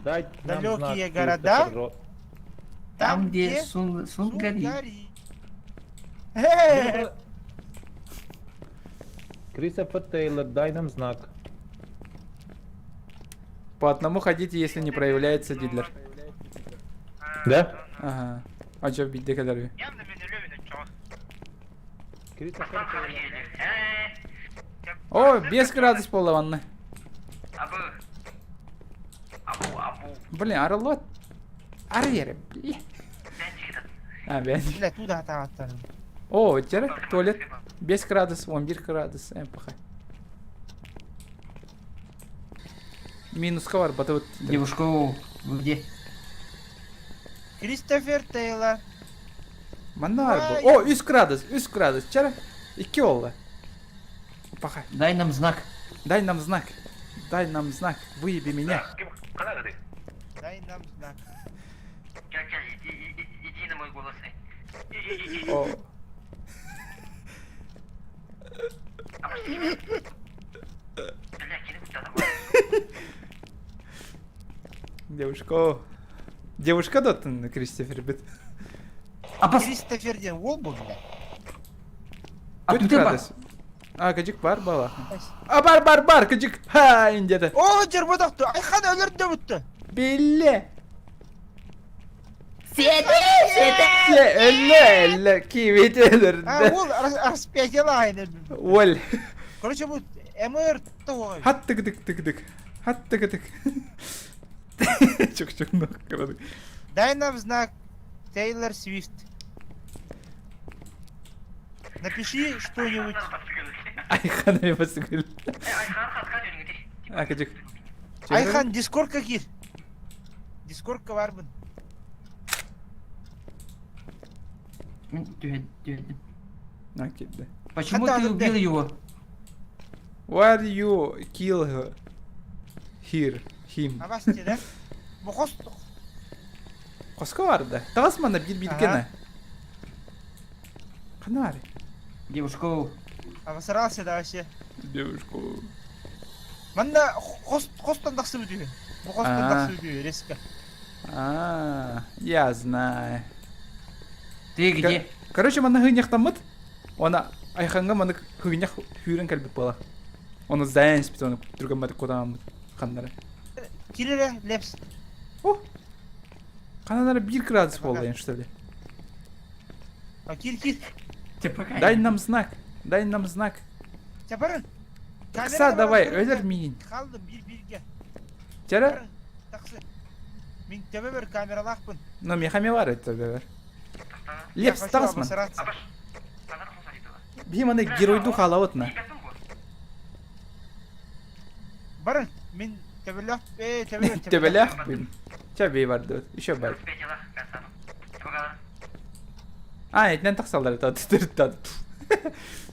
Дай нам знак. Далекие города. Там, где Сунгари. Кристофер Тейлор, дай нам знак. По одному ходите, если не проявляется дидлер. Да? Ага. А чё, бить декалерви? О, без градус пола ванны. Блин, арылот. Арьеры, бля. А, бля. Бля, туда атааттар. О, теперь туалет. Без градус, 11 градус, паха. Минус ковар, баты вот. Девушку, вы где? Кристофер Тейлор. Манар О, 3 градус, 3 градус. Чара, 2 олла. Паха. Дай нам знак. Дай нам знак. Дай нам знак. Выеби меня. Дай нам знак. Иди на мой голос. О. Девушка. Девушка доттын Кристофер бит. А Кристофер ден ол бу бля. А Тут ты бар. градус. А, кыжык бар бала. А бар бар бар кыжык. Ха, индеді. О, жер бодоқты. Айхан өлөрдө бүттү. Билле. Сети, сети. Элле, элле, кивит А, өлөрдө. ол распятие айны. Ол. Короче, бу МР того. Хат тык тык тык тык. Хат тык тык. Чук чук нох кырады. Дай нам знак Тейлор Свифт. Напиши что-нибудь. Айхан басыгыл. А, кыдьык. Айхан, дискордка киир. Дискордка баарбын. Мин түһэ түһэрдим. На, киирдэ. Почему ты убил его? Why you kill her? Here, him. Абасти, да? Бу хос... Хоско барды. Таҕыс манна биир бииргэнэ. Ханна баар? Девушку. Обосрался, да, вообще. Девушку. Манна хос хостон тахсыбыт үһү. Бу хостон тахсыбыт үһү резко. А, я знаю. Ты где? Короче, манна хыынньахтаммыт. Она Айханга маннык хыынньах хүүрэн кэлбит буола. Оны зайан испит, оны түргэн кутааммыт ханнары. Кириле Лепс. О! Ханнары биир градус буолла, что ли? А кир кир. Дай нам знак. Дай нам знак. Чапарын. Тахса давай, өлөр миин. Халдым бир бирге. Чара? Тахсы. Мин төбөбөр камералаахпын. Но мехами бар это төбөбөр. Лепс, таҕысман. Биһи маны геройду хаалабыт на. Барын, мин төбөлөөх, э, төбөлөөх, Төбөлөөхпүн. Чэ бей бардыбыт. Еще бар. А, итинэн тахсаллар это.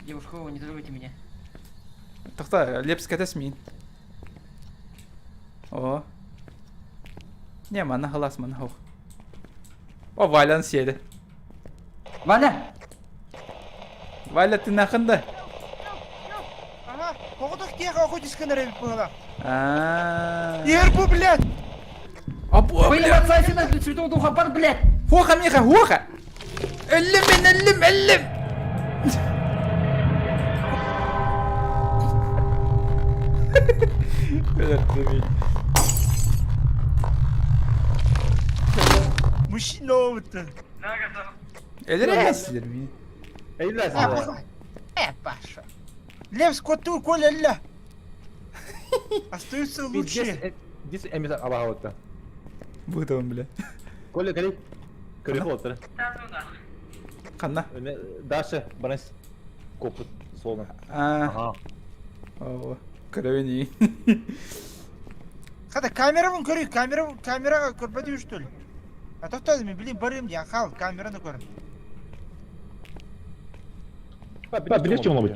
Девушка, не трогайте меня. Тохто, Лепс кэтэс миин. О. Не, манна халас, манна хох. О, Валян сиэдэ. Валя! Валя, ты нахында? Ага, оҕотох киэхэ охотись гынар эбит быһыла. А. Иһэр бу, блядь! Або, Блин, бля. отца сына, святого духа, бар, блядь! Хоха, миха, хоха! Өллүм мен, өллүм, өллүм! Мужчина опыта. Өлөрөөсүлэр мин. Э, Паша. Лев, скоту, Коля, ля. Остаются лучшие. Здесь эмис абаҕа Бутон, бля. Коля, кали. Көрү Ханна? Даша, барас копут солна. А, Ага. о, көрөбүн Хата камерабын көрүй, камера, камераға көрбөдү что ли? А то мен билим барым диэн хал, камераны көрүм. Билешь, чем он быть?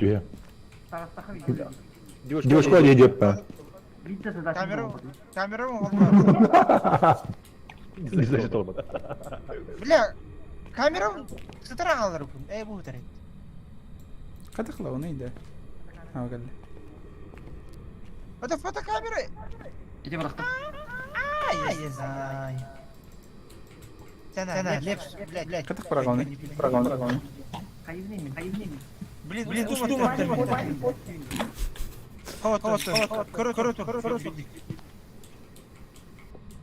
Девушка, не идет. Камера, камерабын холбоо. Не знаю, что Бля, камерабын сытара хаалар бу. Э, бу тарет. Хата хлауна иде. А, кэллэ. Это фотокамера. Иди бырахтым. Ай, я знаю. Сана, лепс, блядь, блядь. Хата прогоны. Прогоны. Блин, блин, устума. Вот, вот, вот, көрө, көрө, көрө.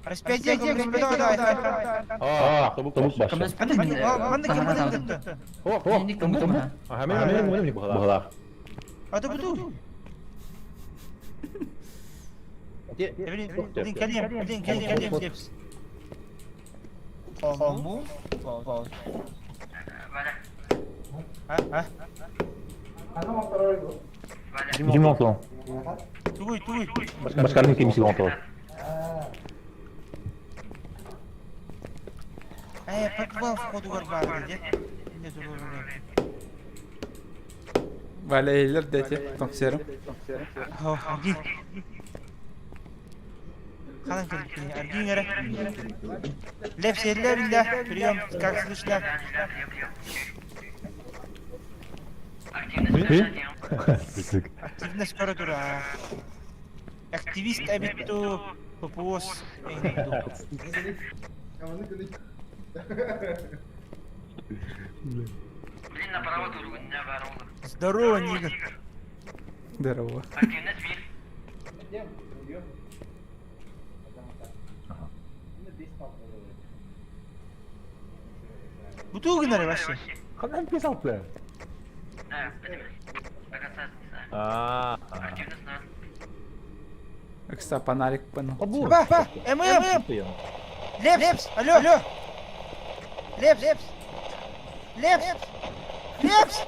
Распятие, давай, давай. А, тобук башы. Кымыз бітті мен. Манна ким буту? О, о, Ага, мен мен мен бухалах. А то буту. Блин, блин, калем, блин, калем, калем, лепс. Кому? А, а? Димон Тугуй, тугуй. Башкарның кемisi онтон. Э, подвал входу бар де. Не тугуй. Валя эйлер дети, тонсерым. О, аргин. Халан кэлбит аргин эрэ. Лепс эллэ биллэ. Прием, как слышно. Активность скоро тура. Активист абитту папуос. Блин, на паровод уругун, не барола. Здорово, Нигер. Здорово. Активность мир. Буту гынары вообще. Ханан писал план. Да, до конца не знаю. А. Активность на. Экса панарик пану. Ба, ба, ММ. Лепс, алло, алло. Лепс, Лепс. Лепс. Лепс.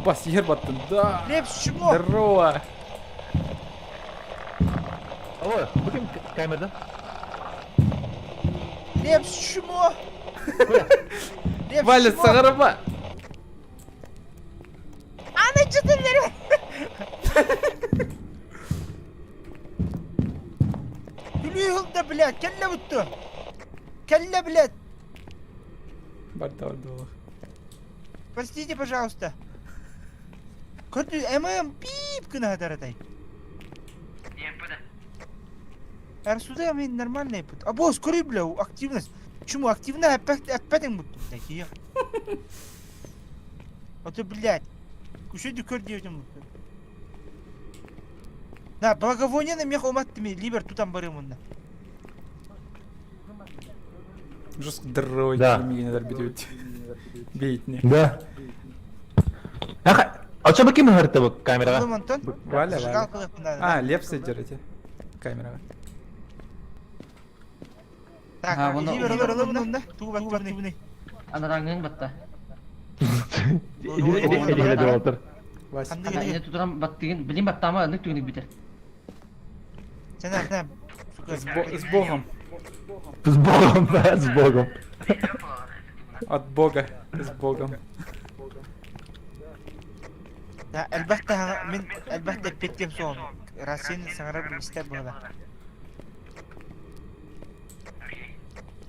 Абас, ер баттын, да. Лепс, чмо! Здорово. Ой, бу ким камерада? Лепс, чмо! Лепс, Валя, чмо! саҕарыма. Аны жытыннары! Күлүү ылда, блядь, кэллэ бутту. Кэллэ, блядь. Барда, барда олох. Простите, пожалуйста. Көрдү, ММ пип гына таратай. Арсуда мен нормальный пут. А босс, көрүй, бля, активность. Чему активно опять опять бутту, блядь, ех. А то, блядь, күшөйдү көр диэбитим бутту. На, благовоние на мех уматтыми, либер тутан барым онна. Жестко здорово, Да. мигенелер бит. Бейтне. Да. Аха, а что бу ким ыһырта бу камераҕа? Oğlum Антон, Валя, Валя. зажигалка надо. А, Лепс держите. Камера. Так, А, вон- либер ылыр ылыр мында, тугу активный. Анараңын батта. Эдиһэ олтор. Вася. Ханды Ана гене. ине тутурам баттыгын, билим баттама ынык түгүнүк битер. Сен артына. Сука, С, бо- с Богом. С Богом, да, с Богом. От Бога. С Богом. Да, элбэхтэ мин элбэхтэ петтем соон. Расин саҥарар билистер буола.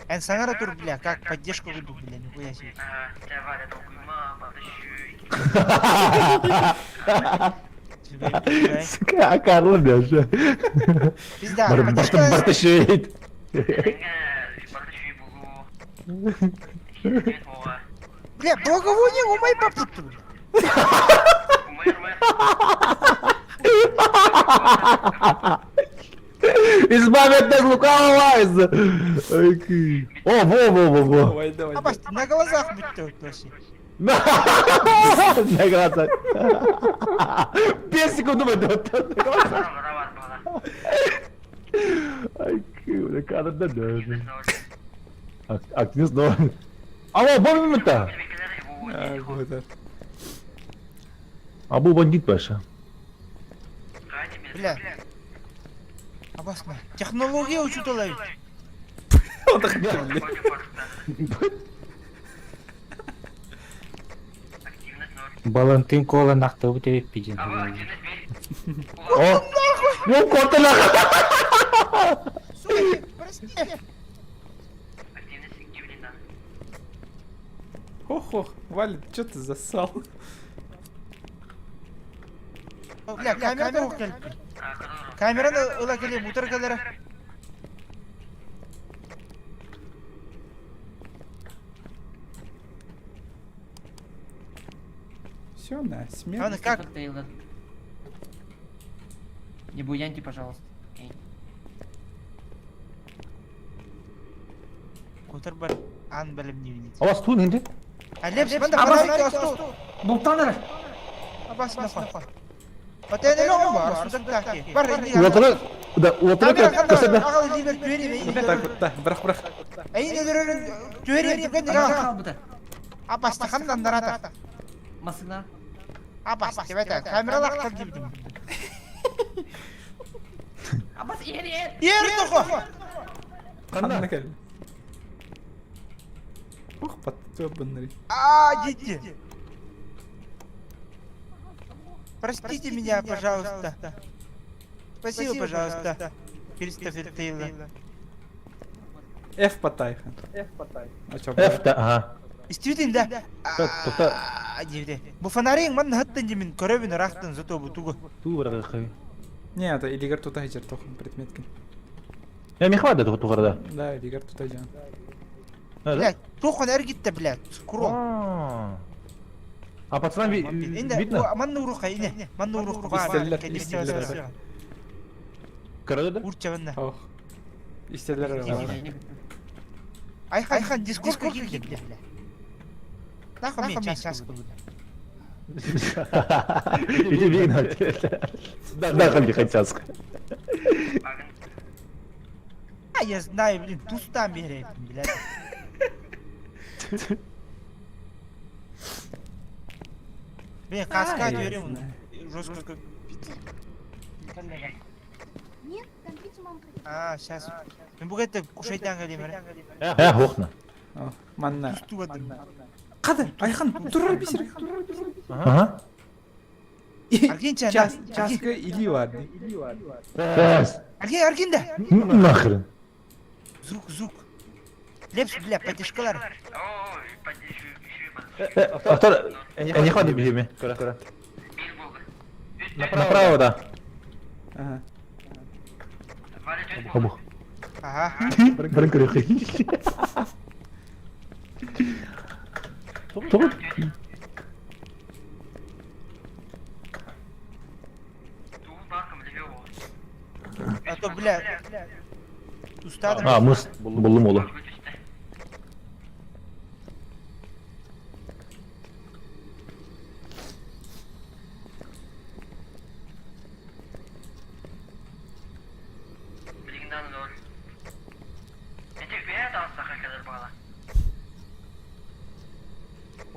Эн саҥара тур, бля, как поддержку выйду, бля, нихуя себе. Сука, а Карло даже. Пизда, Бар поддержка... барташейт. Бля, благовоние умай баппутtu, бля. Избави от нас лукавого! из- Ой, ки. О, во, во, во, во. Давай, давай. Абас, на глазах бүтті вообще. На глазах. Пять секунд думать, да, на глазах. Ай, бля, кадр да, да. Активность снова. Алло, бомбим-то! А, вот это. А был бандит Паша. Бля. Абасма. Технология учутала ведь. Он так, блин. Балантин кола нахтыбыт эбиппин. О! Ну, коты нахуй! Сука, прости. Ох, ох, Валя, что ты засал? Бля, камера укел. Камераны ыла келе, мутар келere. Все, на, смерть. Аны как? Тейлор. Не буяньте, пожалуйста. Эй. Кутар бар. Ан білім не винить. А вас тут где? А лепс, манда Абас, фонарик асту. Бултаныр! Абас, нахуй. Батайны лоғым бар, судан таки. Бар, иди. Уотра, да, уотра Камера, как камера, ағал либер түөри, Вот так вот, да, брах, брах. Әйін өлөрін түөри, түген Ана ағал. калбыта. Абас, хандан дарата. Масына. Абас, деп айтады. Камералар ақтан дейбідім. Абас, ер, ер! Ер тұқы! Ханна кел. Ох, подтёбанный. А, дети! Простите меня, пожалуйста. Спасибо, пожалуйста. Кристофер Тейлор. F потайхан. F потай. А чё, F, да, ага. Истибитин да. Тоқта. Диде. Бу фонарың ман хаттан жемин көрөбүн рахтан зато бу тугу. Ту врага Не, это Илигар тутай жер тохон предметкин. Я мехвада тугара, Да, Илигар тутай жан. да. Блядь, тохон эргитте, блядь. Курон. А А пацанам Инде видно? манны уруха ине. Манны уруха бар. Истерлер, истерлер. Короче, да? Урча банна. Ох. Истерлер бар. Айхан, айхан дискорд кирген, бля. Нахуй мен час буду. Иди видно. Да, ходи хотят. А я знаю, блин, тустан берет, блядь. Блин, каска түөрүм. Жестко А, сейчас. Мен бу кетте кушайтан келем эрэ. Э, охна. Манна. Тустубадым. Кады, Айхан, турар бисер. Ага. Аргинча, Час, часка или бар. Бәс. Аргин, аргин да. Нахрен. Звук, звук. Лепс, бля, поддержкалар. Автор, я не ходим бихими. Направо, да. Ага. Обух. Ага. Барын көрөкөй. Тоҕо? А то, бля, устадым. А, мыс буллум олу.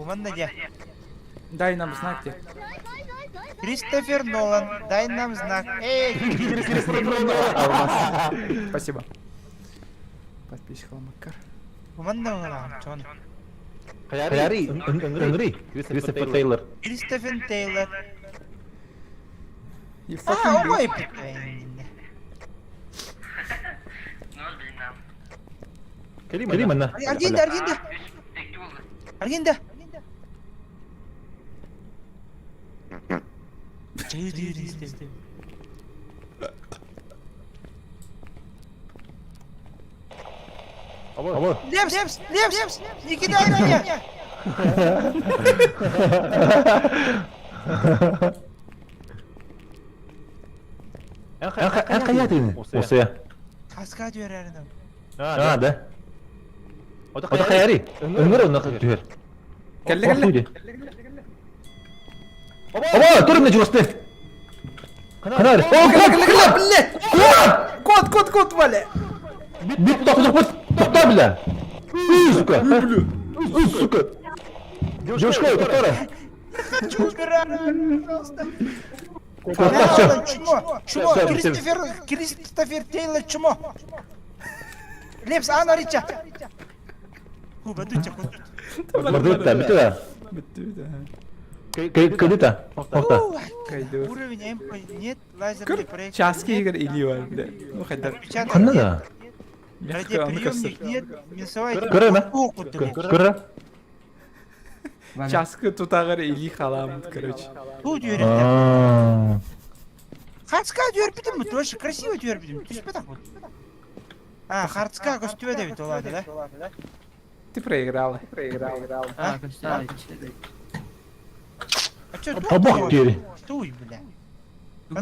Уманна дьэ. Дай нам знак те. Кристофер Нолан, дай нам знак. Эй, Алмаз. Спасибо. Подписчик Макар. уманна уҥалаҕын, чон. Хари, Ыҥырый, Кристофер Тейлор. Кристофер Тейлор. You А, fucking ой, bitch. блин. Кэлимэнна. Аргинда, аргинда. Аргинда. Або. Лепс, лепс, лепс, не кидай меня. Эн хайа Осыя. Каска түөрэрин. А, да. Ота хайари. Ыҥыр онно түһэр. Кэллэ кэллэ. Оба, турым чугасты. Канар. О, Кэллэ кэллэ кэллэ, блядь. Кот, кот, кот, Валя. Бит тохто тохто тохто бля. Үй, сука. Үй, сука. Девушка, которая. Хочу убирать, пожалуйста. Кот, все. Чмо, чмо, Всё, всё. Кристофер, Кристофер Тейлор, чмо. Лепс, ана рича. Хуба, дуча, худут. Бардыта, битэ. Бүттү да. Кэлита. Охта. Кайды. Уровень МП нет, лазерный проектор. Часки нет, игр или бар, бля. Ну хотя. Печаток Ханна нет, да. Радиоприемник нет, минусовая Көрө температура. Ты, Көрө. Часкы тутагыр или халам, короче. Ту дүйөрү. Аа. Хацка дүйөрбүтүм бу, тоже красиво дүйөрбүтүм. Түспө так вот. А, хардска көстүбө деп олады да. Ты проиграла. Проиграла. А, да. А чё, Табак диэри. Туй, бля.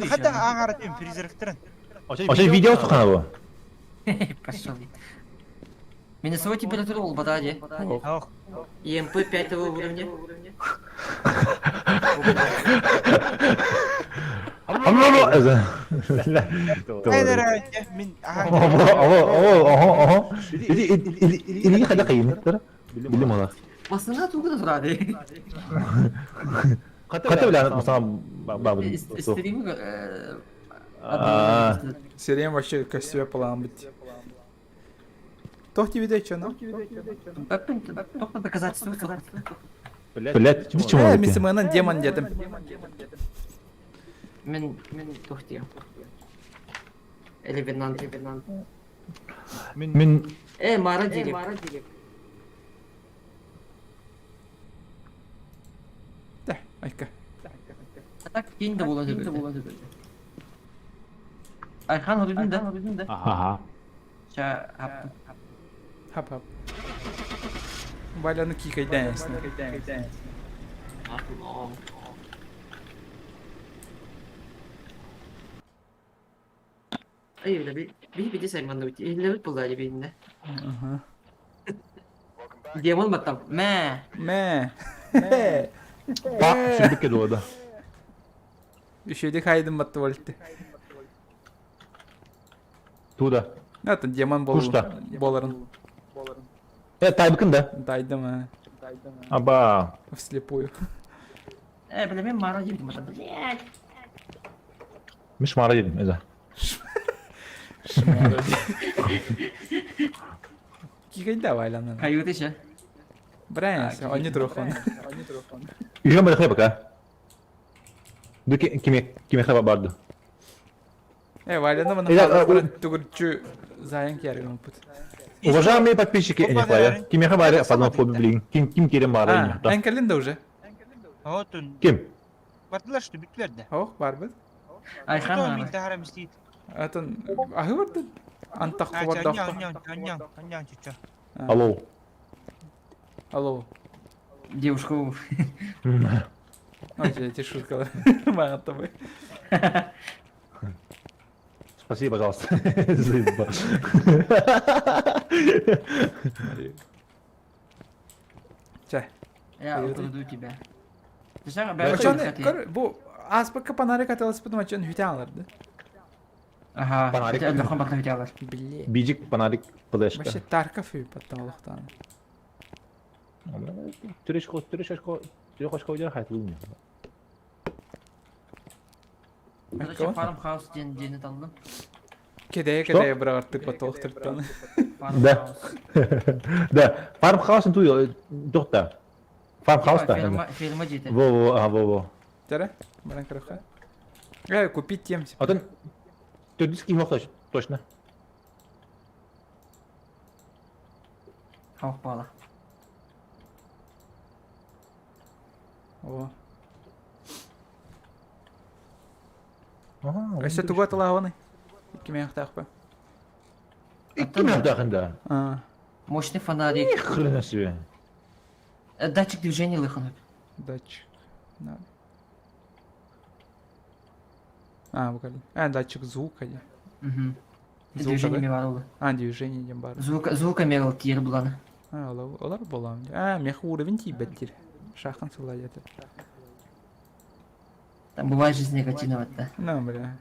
Хата ағара түйін призрактарын. Ошо видео сухана бу. Пошел. Минусовая температура ол бадади. Ох. ЕМП 5 уровня. Айдара, мен Ого, ого, ого, ого. Или или или хада кайын. Билим ала. Басына тугы турады. Ката биле масана бабы. Стрим Аа. Сирен вообще костюме план быть. Тох тебе дай чё, ну? Только доказательства. Блять, почему? Э, мисс Мэнэн демон дедим. Мен мен тухти. Ревенант, ревенант. Мин Э, Мара дирек. Да, айка. А так кейін де болады. Айхан үрдін да. Ага. Ща хаптым. Хап хап. Валяны кикайдан ясно. Ай, бля, би би би сайманды бит. Эллебит булды әле бейінде. Ага. Демон баттам. Мә. Мэ. па сүрбүккэ дуода. Еще хайдым батты болтты. Туда. Это демон бол. Кушта. Боларын. Э, тайбыкын да. Дайдым, а. Аба. Вслепую. Э, бля, мен мара диэбитим бата, блядь. Мин шмара диэтим, это. Шмара Кигайда вайланан. Каюты ше. Брайан, они трохон. Үйрен барахай пока. Ду киме киме хаба барды. Э, Валяна мана тугурчу заян киярган пут. Уважаемые подписчики, не хватит. Киме хаба падон фобе блин. Ким ким кирем бары. Эн кэлин да уже. Отун. Ким? Бардылар что бүттүлэр да. Ох, барбыт. Айхан Мин тахарам истиит. Атын аһы барды. Антах кубардах. Алло. Алло. Девушку. Ой, эти шутка. Маған тобой. Спасибо, пожалуйста. Заебал. Чэ. Я украду тебя. Очоны, бу аспакка панарик атыласпытым очон хүтэ аларды. Ага, Панарик. Лохон батла хүтэ алар. Бле. Биджик панарик флешка. Вообще Тарков и потом лохтан. Түреш түреш түреш қойдыр хайтылым. Короче, фармхаус диэн дьиэни таллым. Кэдэйэ Что? кэдэйэ быраҕартык батолохтартан. Да. Да, фармхаус ту дохта. Фармхаус та. Ферма, ферма дьиэтэ. Во во а во во. Тәрэ? Баран көрөххө. Э, купить тем. Атын төрдүс ким точно. Хаух баала. О. Ага. Өссө тугу атылаабыный? Кимиэхтаахпа? Ким дахында? А, Мощный фонарик. Ни хрена себе. Датчик движения лыханып. датчик. Надо. А, букали. А, датчик звука. де. Угу. Звука, Движение да? меварулы. А, движение дем бар. Звук, звука мерил тиер буланы. А, олар болам. А, мех уровень тиибеттир. Шахан сыла это. Там бывает жизнь негативного, да. Ну, бля.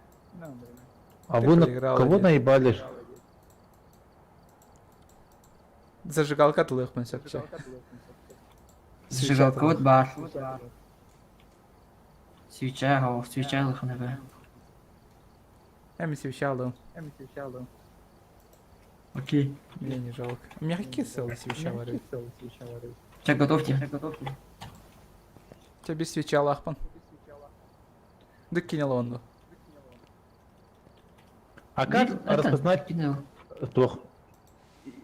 А Ты вы на проиграл, кого дед. наебали? Зажигалка тылыхмын сөпче. Зажигалка вот бар. Свеча, о, свеча лыханып. Эми свеча алдым. Окей. Мне не жалко. У меня какие целые свеча варю? Сейчас готовьте. Тебя без свеча лахпан. Да кинул он. А как Это, распознать кинул. тох?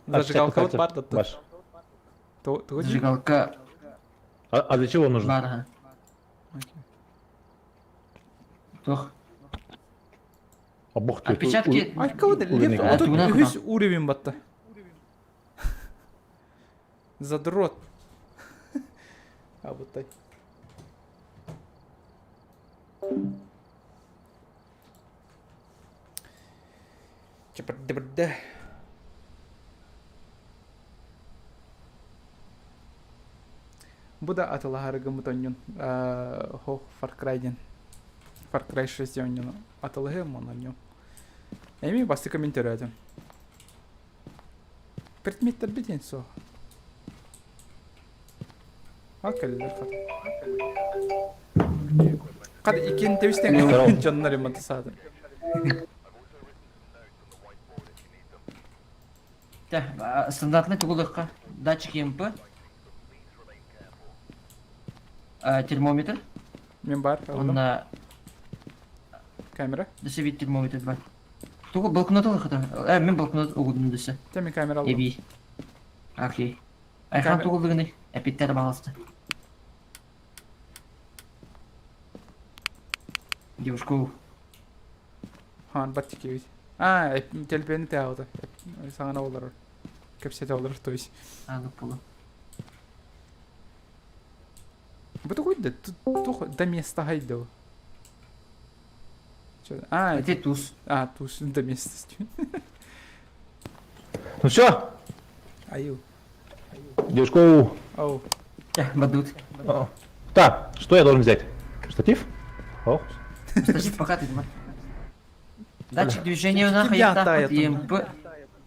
Зажигалка вот бар да. Ваш. То то Зажигалка А для чего он нужен? бар. ага. Тох. А бог ты. Отпечатки. Ай, кого да Уровень леп, игры. тут Тугунан үһүс уровень батта. Задрот. А вот так. Чапырды-бырды. Бу да атылаһарыгыммыт онньун хох Far Cry диэн Far Cry 6 онньун атылаһыам онньун. Эми бастакы мин төрөөтүм. Предметтер диэн суох. А кэллилэр хата. Хата иккиэн тэбистэн дьоннор иммата саатым. Да, стандартный тугулыкка. Датчик ЕМП. Термометр. Мен бар, Он алдым. на Камера. дөсө бит термометр бар. Тугу блокнот алыхата. Э, мен блокнот угудум дөсө. Теми камера алдым. Эби. Окей. Айхан Камера. тугулдыгыны. Эпиттер багалысты. Девушку. Хан баттики ведь. А, телпени те аута. Саңана олар. Кепсете олар, то есть. А, ну полу. Бу такой да, тух до места гайдо. Чё? А, Это туз. а, туз до места. Ну все, Аю. девушку. Оу. Э, бадут. Так, что я должен взять? Штатив? Ох. Штатив пока ты думай. Датчик движения на Тебя хайта тает он. ЕМП.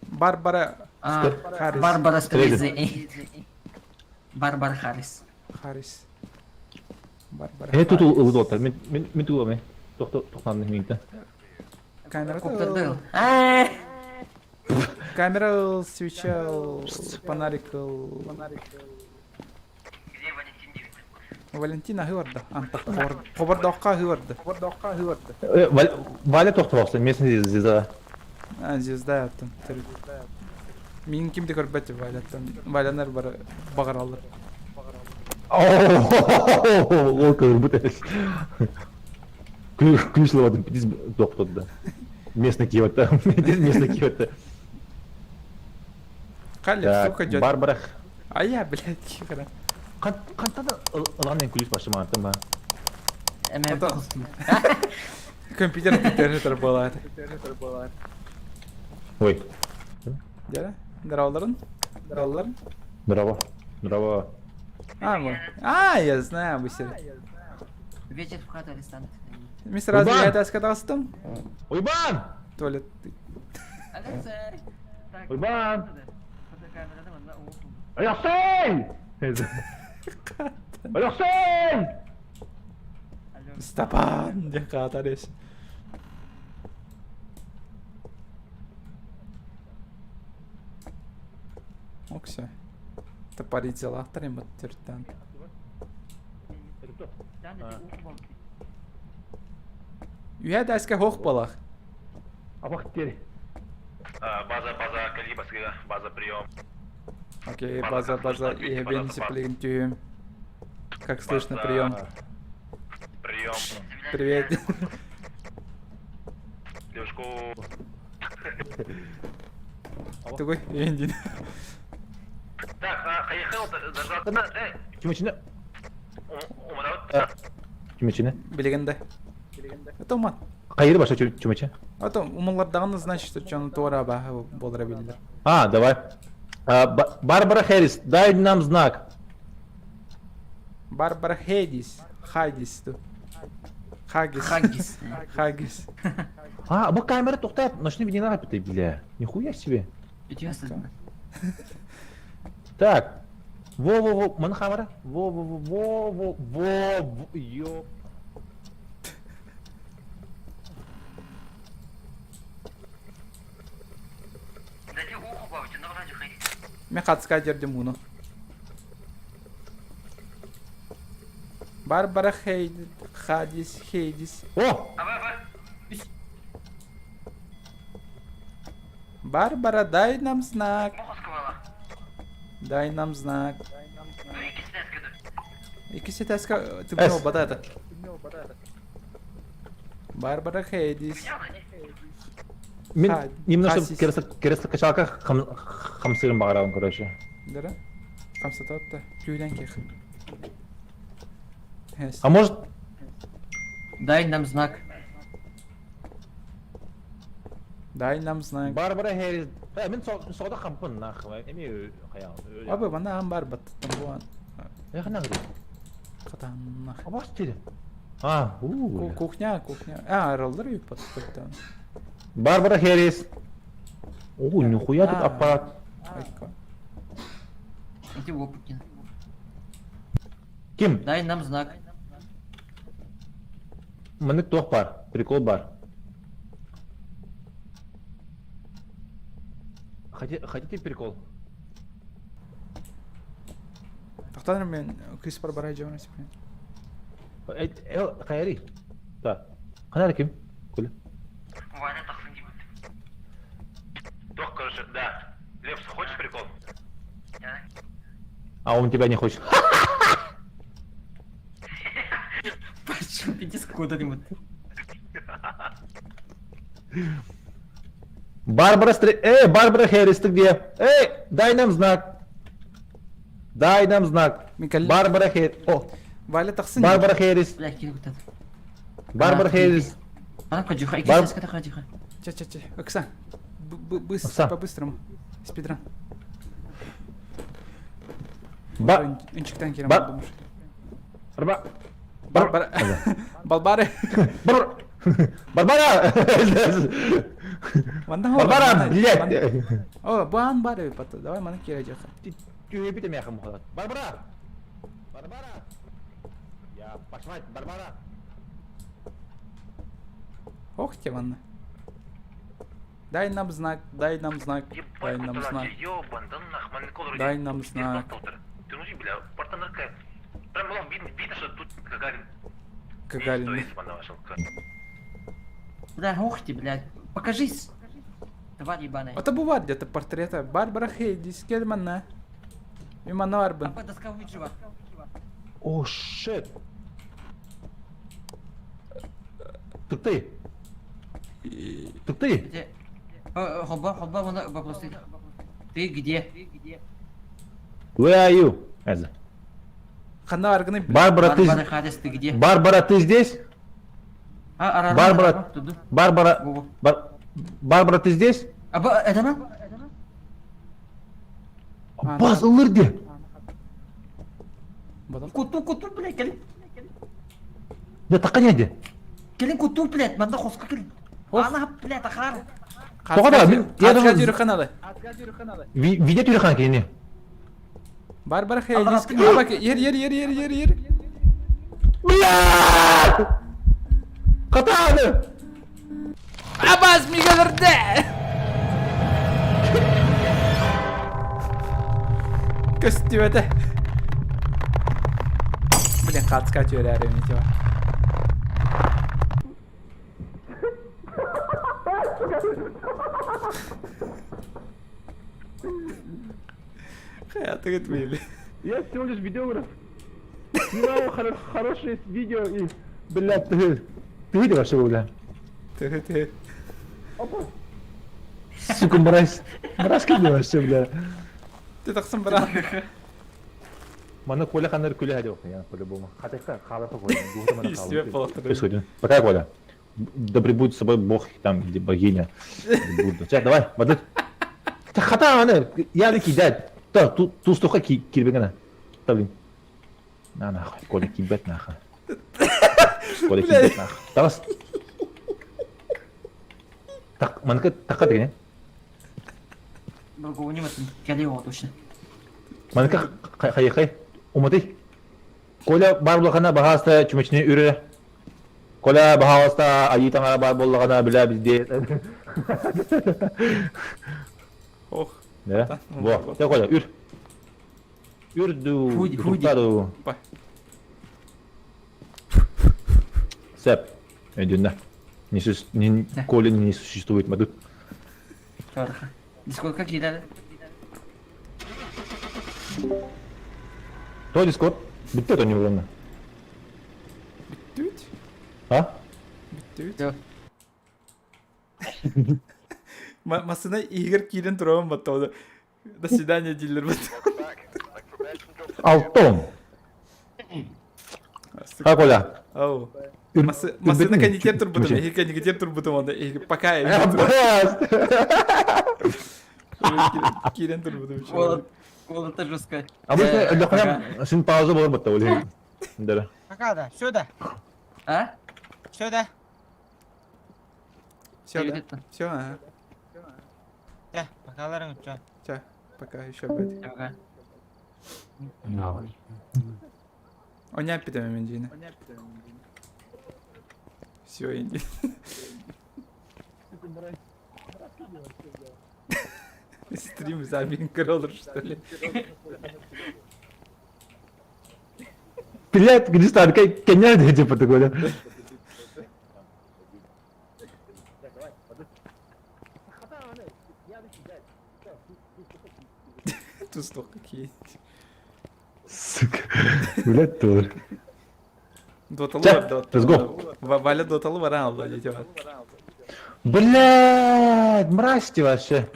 Барбара А, Харрис. Барбара Стрейзен. Стрейзен. Барбара Харрис. Харрис. Барбара. Э тутул ылы доттар. Мен мен мен тугу Тохто тохтан минта. Камера Коптарды. Камера ыл, свеча ыл, фонарик ыл. Где Валентин 19? Валентин аһыы барда. Антах хобордооххо аһыы барда. Хобордооххо аһыы барда. Валя тохтоохсон, местный звезда. А, звезда аттан. Мин ким де көрбөт Валяттан. Валянар бар баҕараллар. Ол көрбүт Ключ ловатын пидис доктор да. Местный киота. Местный киота. Халли, сука, идет. Барбара. А я, блядь, хера. Хантан ылан мен ключ башымаатым ба. Эме Компьютер интернет была. Ой. Дere? Здраволарын? Здраволарын? Здраво. Здраво. А, вот. А, я знаю, быстрее. Вечер в хату арестант. Мен сразу я это сказал Уйбан! Туалет. Алексей! Уйбан! Алексей! Алексей! Степан, диэн хаатар ес. Оксе. Топорителлахтар им түрттэн. Үйә дәске хоқ балах. Абах тери. База, база, калибасыга, база, прием. Окей, база, база, и бензиплин тюм. Как слышно, прием. Прием. Привет. Девушку. Тугуй, эндин. Так, поехал, дождаться. Кимичине? Кимичине? Билигенде. Это умат. Кайыр баша чумача. А то умаллардаганы значит, что чон туара баһы болара билдер. А, давай. Барбара Хэрис, дай нам знак. Барбара Хедис. Хадис. Хагис. Хаггис. Хагис. А, бу камера тоқтап, ночной видео ты, бля. Нихуя себе. Интересно. Так. Во-во-во, мана камера. Во-во-во-во-во-во, ё. Дайте уху бабочку, на вроде хай. Мен хатска жердим муну. Барбара Хейд, Хадис, Хейдис. О! Барбара, дай нам знак. Дай нам знак. Икки тәскә тыбны бадата. Барбара Хейдис. Мен немножко кресло качалка хамсырым бағарағын, короче. Дара? Хамсататта. Күйден кех. А может... Дай нам знак. Дай нам знак. Барбара Хэрис. Э, мен сода хампын нахуй. Эми хаял. Абы, мана ам бар баттым буан. Э, хана гри. Катан. Абас тири. А, у. Кухня, кухня. А, роллер юк баттым. Барбара Хэрис. О, нихуя тут аппарат. Иди Лопукин. Ким? Дай нам знак. Мынык туох бар, прикол бар. Хотите прикол? Тохтар мен Крис Барбара жабын сепен. Э, хайри. Да. Канар ким? Күлі. Ваня тахсын деймін. Тох, короче, да. Лепс, хочешь прикол? А он тебя не хочет. Пошел, иди куда-нибудь. Барбара Стри... Эй, Барбара Хэрис, ты где? Эй, дай нам знак. Дай нам знак. Барбара Хэрис. О. Валя тахсын. Барбара Хэрис. Бля, кире вот Барбара Хэрис. Ана, ходи, ходи, ходи. Че, че, че. Оксан. Быстро, по-быстрому. Спидран. Ба... Инчиктан кирем Ба... Барба... Барбара... Балбары. Барбара! Барбара! Барбара, блядь! О, бан бары, давай мана кире жаха. Түйе бите мяха мухалат. Барбара! Барбара! Я... Пошла, Барбара! Ох те ванна. Дай нам знак, дай нам знак, дай нам знак. Дай нам знак. Гагарин. Бля, ох ты, блядь. Покажись. Тварь ебаная. Это бывает где-то портрета Барбара Хейдис, Кельмана. Имана Арбен. Апа доска выжива. О, shit! Ты! Ты! Где? Хоба, хоба, вон вопросы. Ты где? Where are you? Это. Ханна арганы. Барбара, ты... Барбара Харрис, ты где? Барбара, ты здесь? А, ара, Барбара, Барбара, Бар... Барбара, ты здесь? А, это она? Бас, ылыр Куту, куту, блядь, кэлин. Да такая не Кэлин куту, блядь, манда хоска кэлин. Ана, блядь, ахар. Тоҕо да, мин- я Хатка думаю- тюрханалы. Видя тюрхан кини. Барбара Хейдис. Абак, ер, ер, ер, ер, ер, ер. Бля! Хатааны! Абаз мигалерде! Көстүбэтэ. Блин, хатска түөрээри типа. Хайатыгыт били. Я всего лишь видеограф. Снимаю хорошее видео и... Блядь, ты... Ты видел вообще, бля? Ты ты. Сука, мразь. Мразь кем вообще, бля. Ты тахсан бара. Маны Коля ханар күле хадиох, я по-любому. Хатайка, халаха Коля. Духа мана Истибэт халаха. буолахтар. Пока, Коля. Да пребудет с собой бог там, где богиня. Будда. Ча, давай, воды. Хата, аны, я ли кидать. Та, ту тустуха ки кирбегана. Та, блин. На нахуй, Коля кибет нахуй. Коля кибет нахуй. Тарас. Так, манка така деген. Другого не матын. Кэлио точно. Манка хай хай. Уматы. Коля бар булахана баһааста чүмэчини үрэ. Коля баһааста айыы таҥара бар буоллаҕына билэ бізде. Ох. Да? Во, те Коля, үр. Үрду. Худи, худи. Туттару. Бай. Сеп. Өйдүннэ. Не су- не Коля не существует, мадут. Дискорд как киирэр? То Дискорд. Бүттэ то не урана. Бүттүт. А? Бүттүт. Масына Игорь киирэн туруом баттауда. До свидания, дилер бат. Алтон. Ха, Коля. Ау. Үр- Масына үрбэтин. кэнникер турбутум, Чүмэчи. эһи кэнникер турбутум онда, эһи пока киирэн турбутум. Голод. Голод жестко. А мы лөхнем син пауза болар батта ол. Да. Пока да, все да, А? все да. Все, да? Все, ага. Да, покаларың өтчө. Ча, пока еще будет. Пока. Оня питаме мендина. Все, иди. Стрим забин кроллер, что ли? Блядь, где стар, коня типа такой, да? Тут какие. Сука. Блядь, тоже. Доталы Ча, бар, let's go. Валя доталы бар, алла, дети бар. Блядь, мразь ты вообще.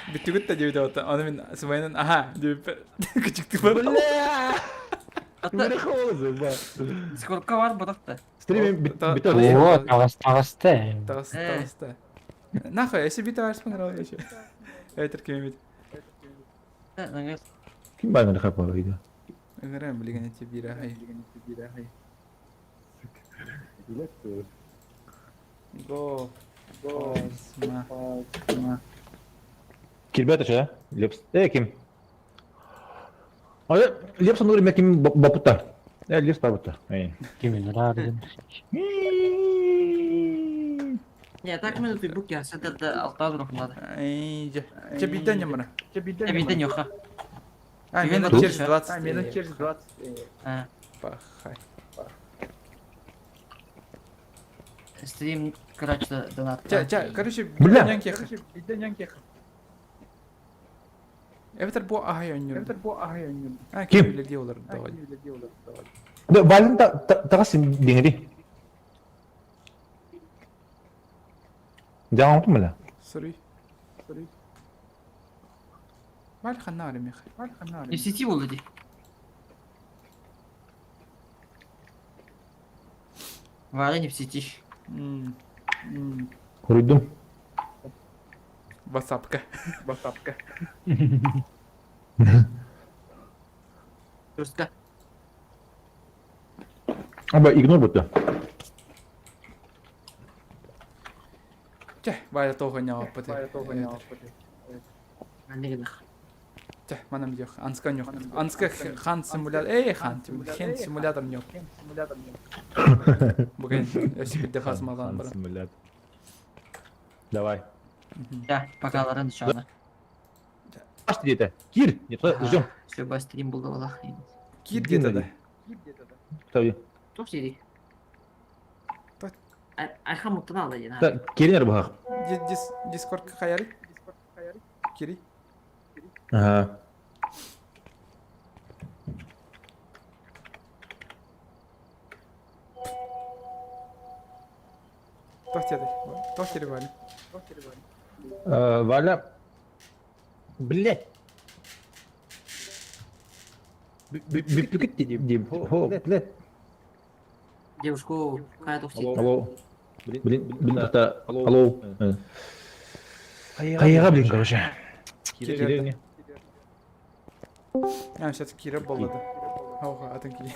Бүттүгүт та диэбит ота. Аны мин сымайынан аха диэбит күчүктүк бар. Блядь. Дискордка бар бодохто. Стрим бит О, таҕас таҕаста. Тагыс таҕыста. Нахуй, если бит товарищ понравился еще. Это ким бит. Ким бар мен хапа видео. Ыҥыран билигин эти бира хай. Го. Го. Сма. Кирбет ача, Лепс. Э, ким? Ай, Лепс нур ме ким бапута. Лес табыта. Кимин радын. Не, так минут бук я сәдәрдә алтаз рухнады. Ай, же. Че биден ямара. Че биден юха. А, Тебе минут на через тут 20. А, минут через 20. А, Пахай. Стрим, короче, донат. Ча, ча, короче, Бля. биден кех. Эбэтэр бу аһай оонньуур. Эбэтэр бу аһай оонньуур. А, Ким? ким үлэлии олордо. Да, Вален тагас диңри. Жаң бля. Сорри. Сорри. Валь ханнари мех. Валь ханнари. Не в сети был иди. Валя не в сети. Руйдум. Ватсапка. Ватсапка. Жестко. Аба игнор бутта. Чэ, Валя тоҕо ньааппыт. Валя тоҕо ньааппыт. Анныгынах. Чэ, манам диэх. Анска ньох. Анска хан симулятор. Эй, хан, хен симулятор ньох. Бүгін өсіп хас маған бара. Симулятор. Давай. Да, пока ларын шана. Аш где-то. Кир, нет, ждем. Все, ба стрим был давалах. Кир где-то да. Tabii. Топ сири. Тот. Айхан муттан алды ден. Да, Кирин бах. Дискорд хаяры? Кири. Ага. Тохтеді. Тохтері Валя. Валя. Блять. Блять. Девушку, кая топ сири. Алло. Блин, блин, это... Алло. Кайыға, блин, короче. Кирин. А, сейчас Кира болады. Оға, атын Кири.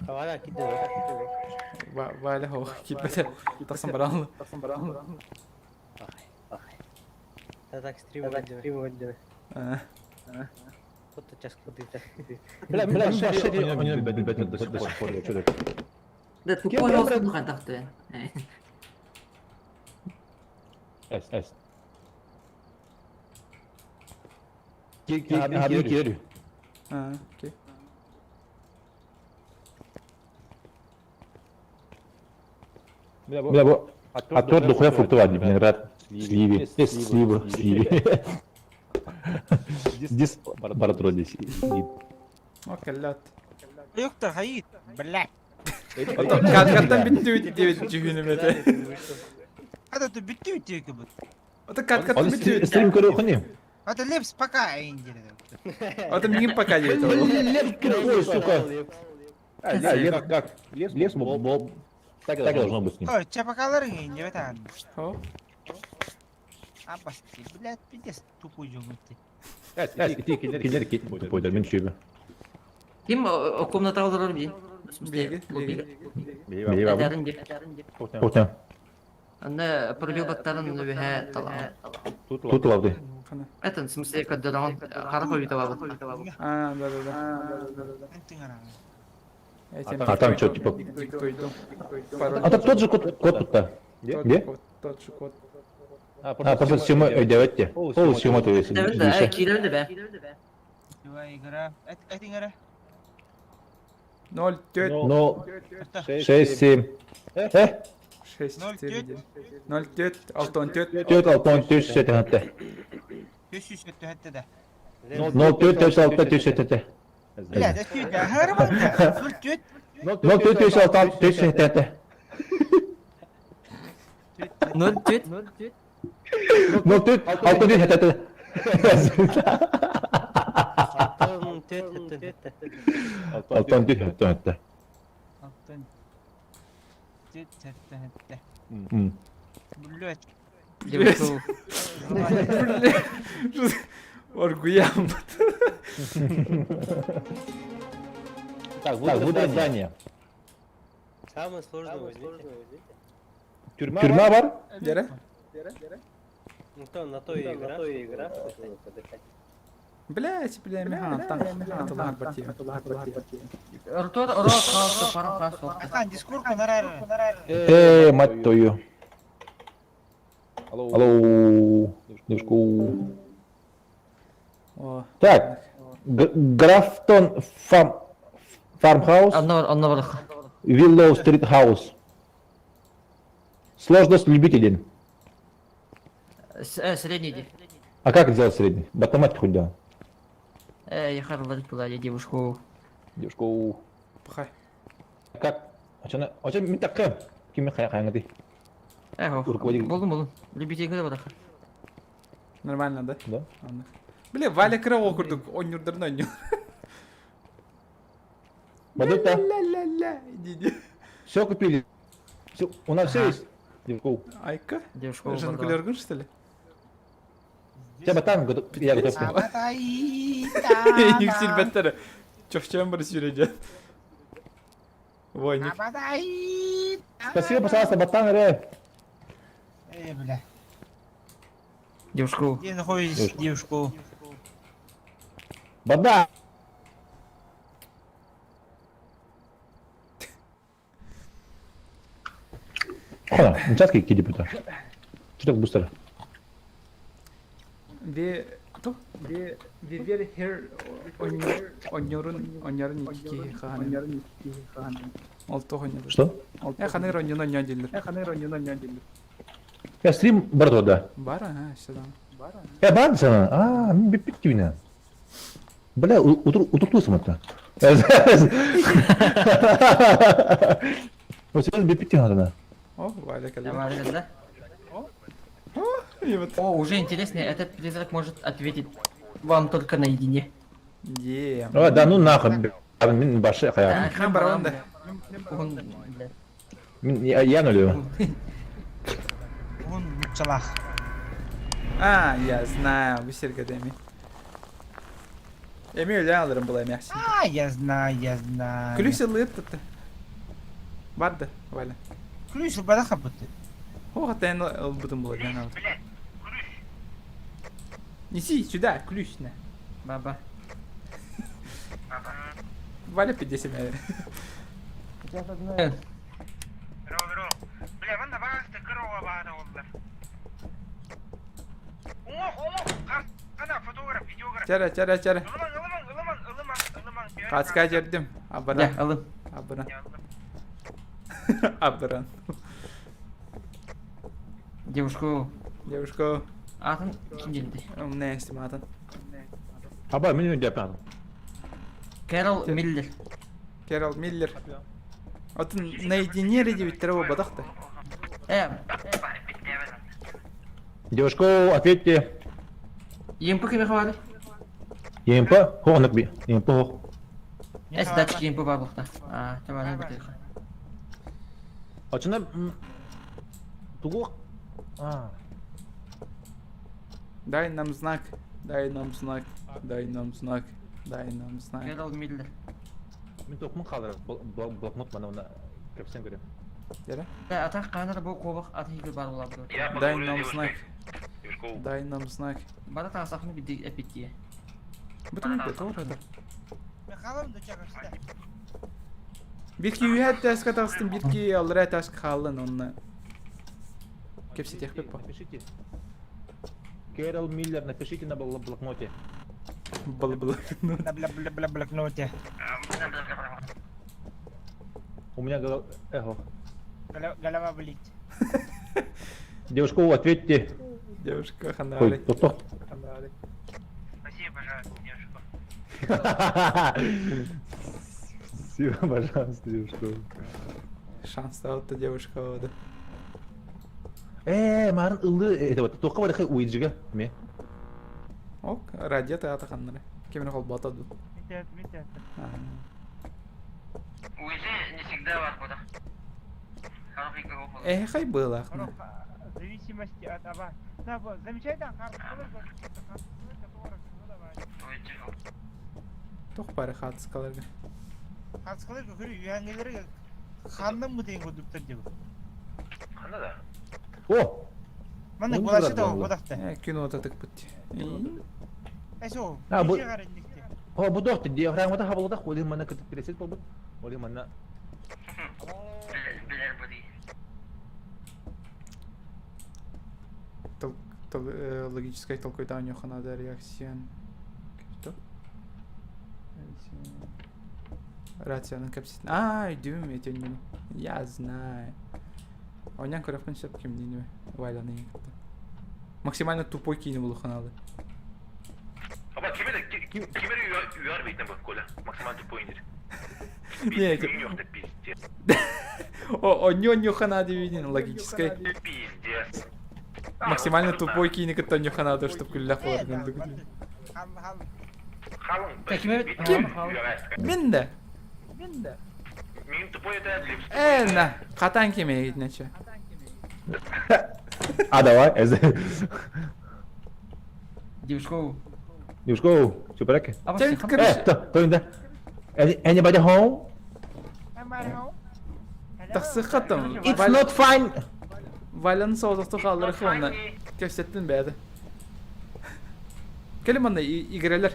Валя, киде. Валя, оға, китпеді. Тақсан баранлы. Та так стрим вводили. А, Вот час куды. Бля, бля, до сих пор. Да, тупой olsun bu kadar taktı. Эс, эс. Кирю. а, окей. Бля, бо... А тот духуя фруктовый, виноград, сливи, сливы, сливи. Здесь баратро здесь. О, калят. Юктор, хаит, блядь. Каттан бітті девет жүгінім еді. Это ты битти үтеки бут. Ата каттан Он бітті. стрим көріп қане? Это лепс пока индир. Ата мигин пока девет ол. Ой, сука. Лес, как? Лес, боб. Так и должно быть с ним. Ой, чапакалар индир это. О, Абас, блядь, пиздец, тупой жумыты. Тупой, да, мен чөбі. Ким о комната алдырыр би? Беги, беги. Әдәрин ди. Тоқтан. Анда пробил баттарын нөбе тала. Тут лавды. Қана. Это, в смысле, когда он хорошо витала. А, да, да, да. А там что, типа... Диктуйду. А там тот же код, код тут-то. Тот Где? код, тот же код. А, просто съема, ой, давайте. Пол съема то есть. Да, кирилде бе. Игра. Это игра. 0, 4, Но 6, 7. Э? 6, 4, 0, 4, 6, 4. 4, 6, 4, 7, 500 өтті да. 0, 4, 6, 4, 7. Блядь, это хармонда. 04 0, 4, 6, 4, 7. 0 4 0, 4, 6, 4, 7. Алтын төт төт төт. 6, 4, 7. Алтын. Төт төт төт. Блядь. Девушку. Оргуям. Так, выбрать здание. Самое сложное возьмите. Тюрьма бар? Дere? Ну то на то и игра. На то и игра. Блять, бля, механ атылар партия. Ртор рот хас пара хас. Ахан, дискурка нарар. Э, мать твою. Алло. Девушку. О. Так. Графтон Фарм... Фармхаус. Одно одно барах. Виллоу Стрит Хаус. Сложность любителей. Средний иди. А как сделать средний? Батамать хоть да. Э, я харлар была, я девушку. Девушку. Пахай. Как? А что на... А что ми такая? Ким хая хая ты? Э, Руководитель. Болдум болдум. Любитель куда барах. Нормально, да? Да. Аны. Бля, Валя кыра окурдук, оннюрдарын оннюр. Бадута. Ля-ля-ля, иди. Все купили. Все, у нас все есть. Девушку. Айка? Девушку. Жонглергун, что ли? Я батан готов. Я готов. Yüksel Чохчон бір сүйреді. Войник. Спасибо, пожалуйста, батан, ре. Э, бля. Девушку. Где находитесь, девушку? Бада. Хона, сейчас какие депутаты? Что так быстро? Ви... То? Ви... Ви вер хер... Оньорун... Оньорун икки ханы. Ол тоқ оньорун. Что? Э, ханы роньон оньон дилер. Я стрим бар да. Бар, ага, сюда. Я бан сана. А, мен биппит меня. Бля, утуктуусум это. Вот сейчас биппит надо. да. О, Валя, кәлі. Давай, да? И вот. О, уже интересно, этот призрак может ответить вам только наедине. Е. А, да ну нахуй. бля. Мен башы хая. Мен барамын да. Он, бля. Мен я я нулю. Он мучалах. А, я знаю, bu sergede mi? Эми өле алырым бұл эми ахсин. А, я знаю, я знаю. Ключ лыт тутты. Барды, Валя. Ключ бадаха бутты. О, хатайын ылбытым була мен алдым. Неси сюда, ключ на. Баба. Валя 50 мя. Бля, ванна багасты кырова баада олдар. Оңох, оңох, қана фотограф, видеограф. Чара, чара, чара. Ылыман, ылыман, ылыман, ылыман, ылыман. Кацка жердим. Да, Абыран. алым. Абыран. Абыран. Девушку. Девушка, Атын ким geldi? не естим атын. Аба, мен өйдө апам. Кэрол Миллер. Кэрол Миллер. Атын наедине редебит тіро бадақты. Э, Девушка, ответьте. ЕМП кеме хабары? ЕМП, хоғнық би. ЕМП хоқ. Эс датчик ЕМП бар бұқта. А, табаны бір Ачына тугу А. Дай нам знак. Дай нам знак. Дай нам знак. Дай нам знак. Кэрол Миллер. Мен тоқмын қалдыр блокнот мана мына кірпсем көрем. Жара? Да, ата қаныр бұл қобық аты хигі бар ола бұр. Я Дай поговорю с нам девушкой. знак. Девушку. Дай нам знак. Бара тағасақны бидді әпеттие. Бүтін бе тоғыр ата. Мен қалам да чағырсыда. Бирки үйәт тәскі тағыстым, бирки алыра тәскі қалын онны. Кепсе техпеп па. Напишите. Кэрол Миллер, напишите на блокноте. Был-был. На бля бля бля блокноте. У меня голова... Эхо. Голова болит. Девушку, ответьте. Девушка Ой, ханары. тоқ тоқ. Спасибо, пожалуйста, девушка. Спасибо, пожалуйста, девушка. Шанс тауытты девушка оды. Э, марын ылды, это вот, тоққа барықай уиджига. Ме. Ок, радио ата ханнары. Кемер қол батады. Митят, митят. Уйди не всегда бар бұда. Хороший игрок был. Э, хай было. В зависимости от аба. На, замечательно, Уйди. Тоқ бары хатыскаларға. Хатскалар көрі үйәңгелері ханның мы деген көдүктөр деп. Қанда да? О! Мана Оны голашы да да болды. бодақта. Э, күн отатык бітті. Эсо, А, бу- бу гаранникте. О, бу дохты, диафрагмата хабылда, холи манна кытып пересет болбут. Оли манна. Билер бу дии. Тол, тол, логическая толкуйда ханада реакция. Что? Рацияның кәпсесін. А, өйдүм этен Я знаю. Онян көрөкпүн сөп кимнини Валяны кытта. Максимально тупой кийини булу ханалы. Аба кимер кимер үйөр бейтен бу Коля. Максимально тупой инdir. Не, эти- Yok da пиздец. О, оньон ханады виден логической. Пиздец. Максимально тупой кийини кытта оньон ханады, чтобы күлләк болар. Хал хал. Халың. Ким? Мен де. Мин тупой это липс. Э, на, катан кеме гитнече. А, давай. эзе. Девушка. Девушка, все в порядке? А Чё вообще, это, Э, короче, кто, кто да? Anybody home? Тахсы хатым. It's not fine. Валяны соғдықты қалдырық онна. Кәпсеттін бәді. Келім онда игрелер.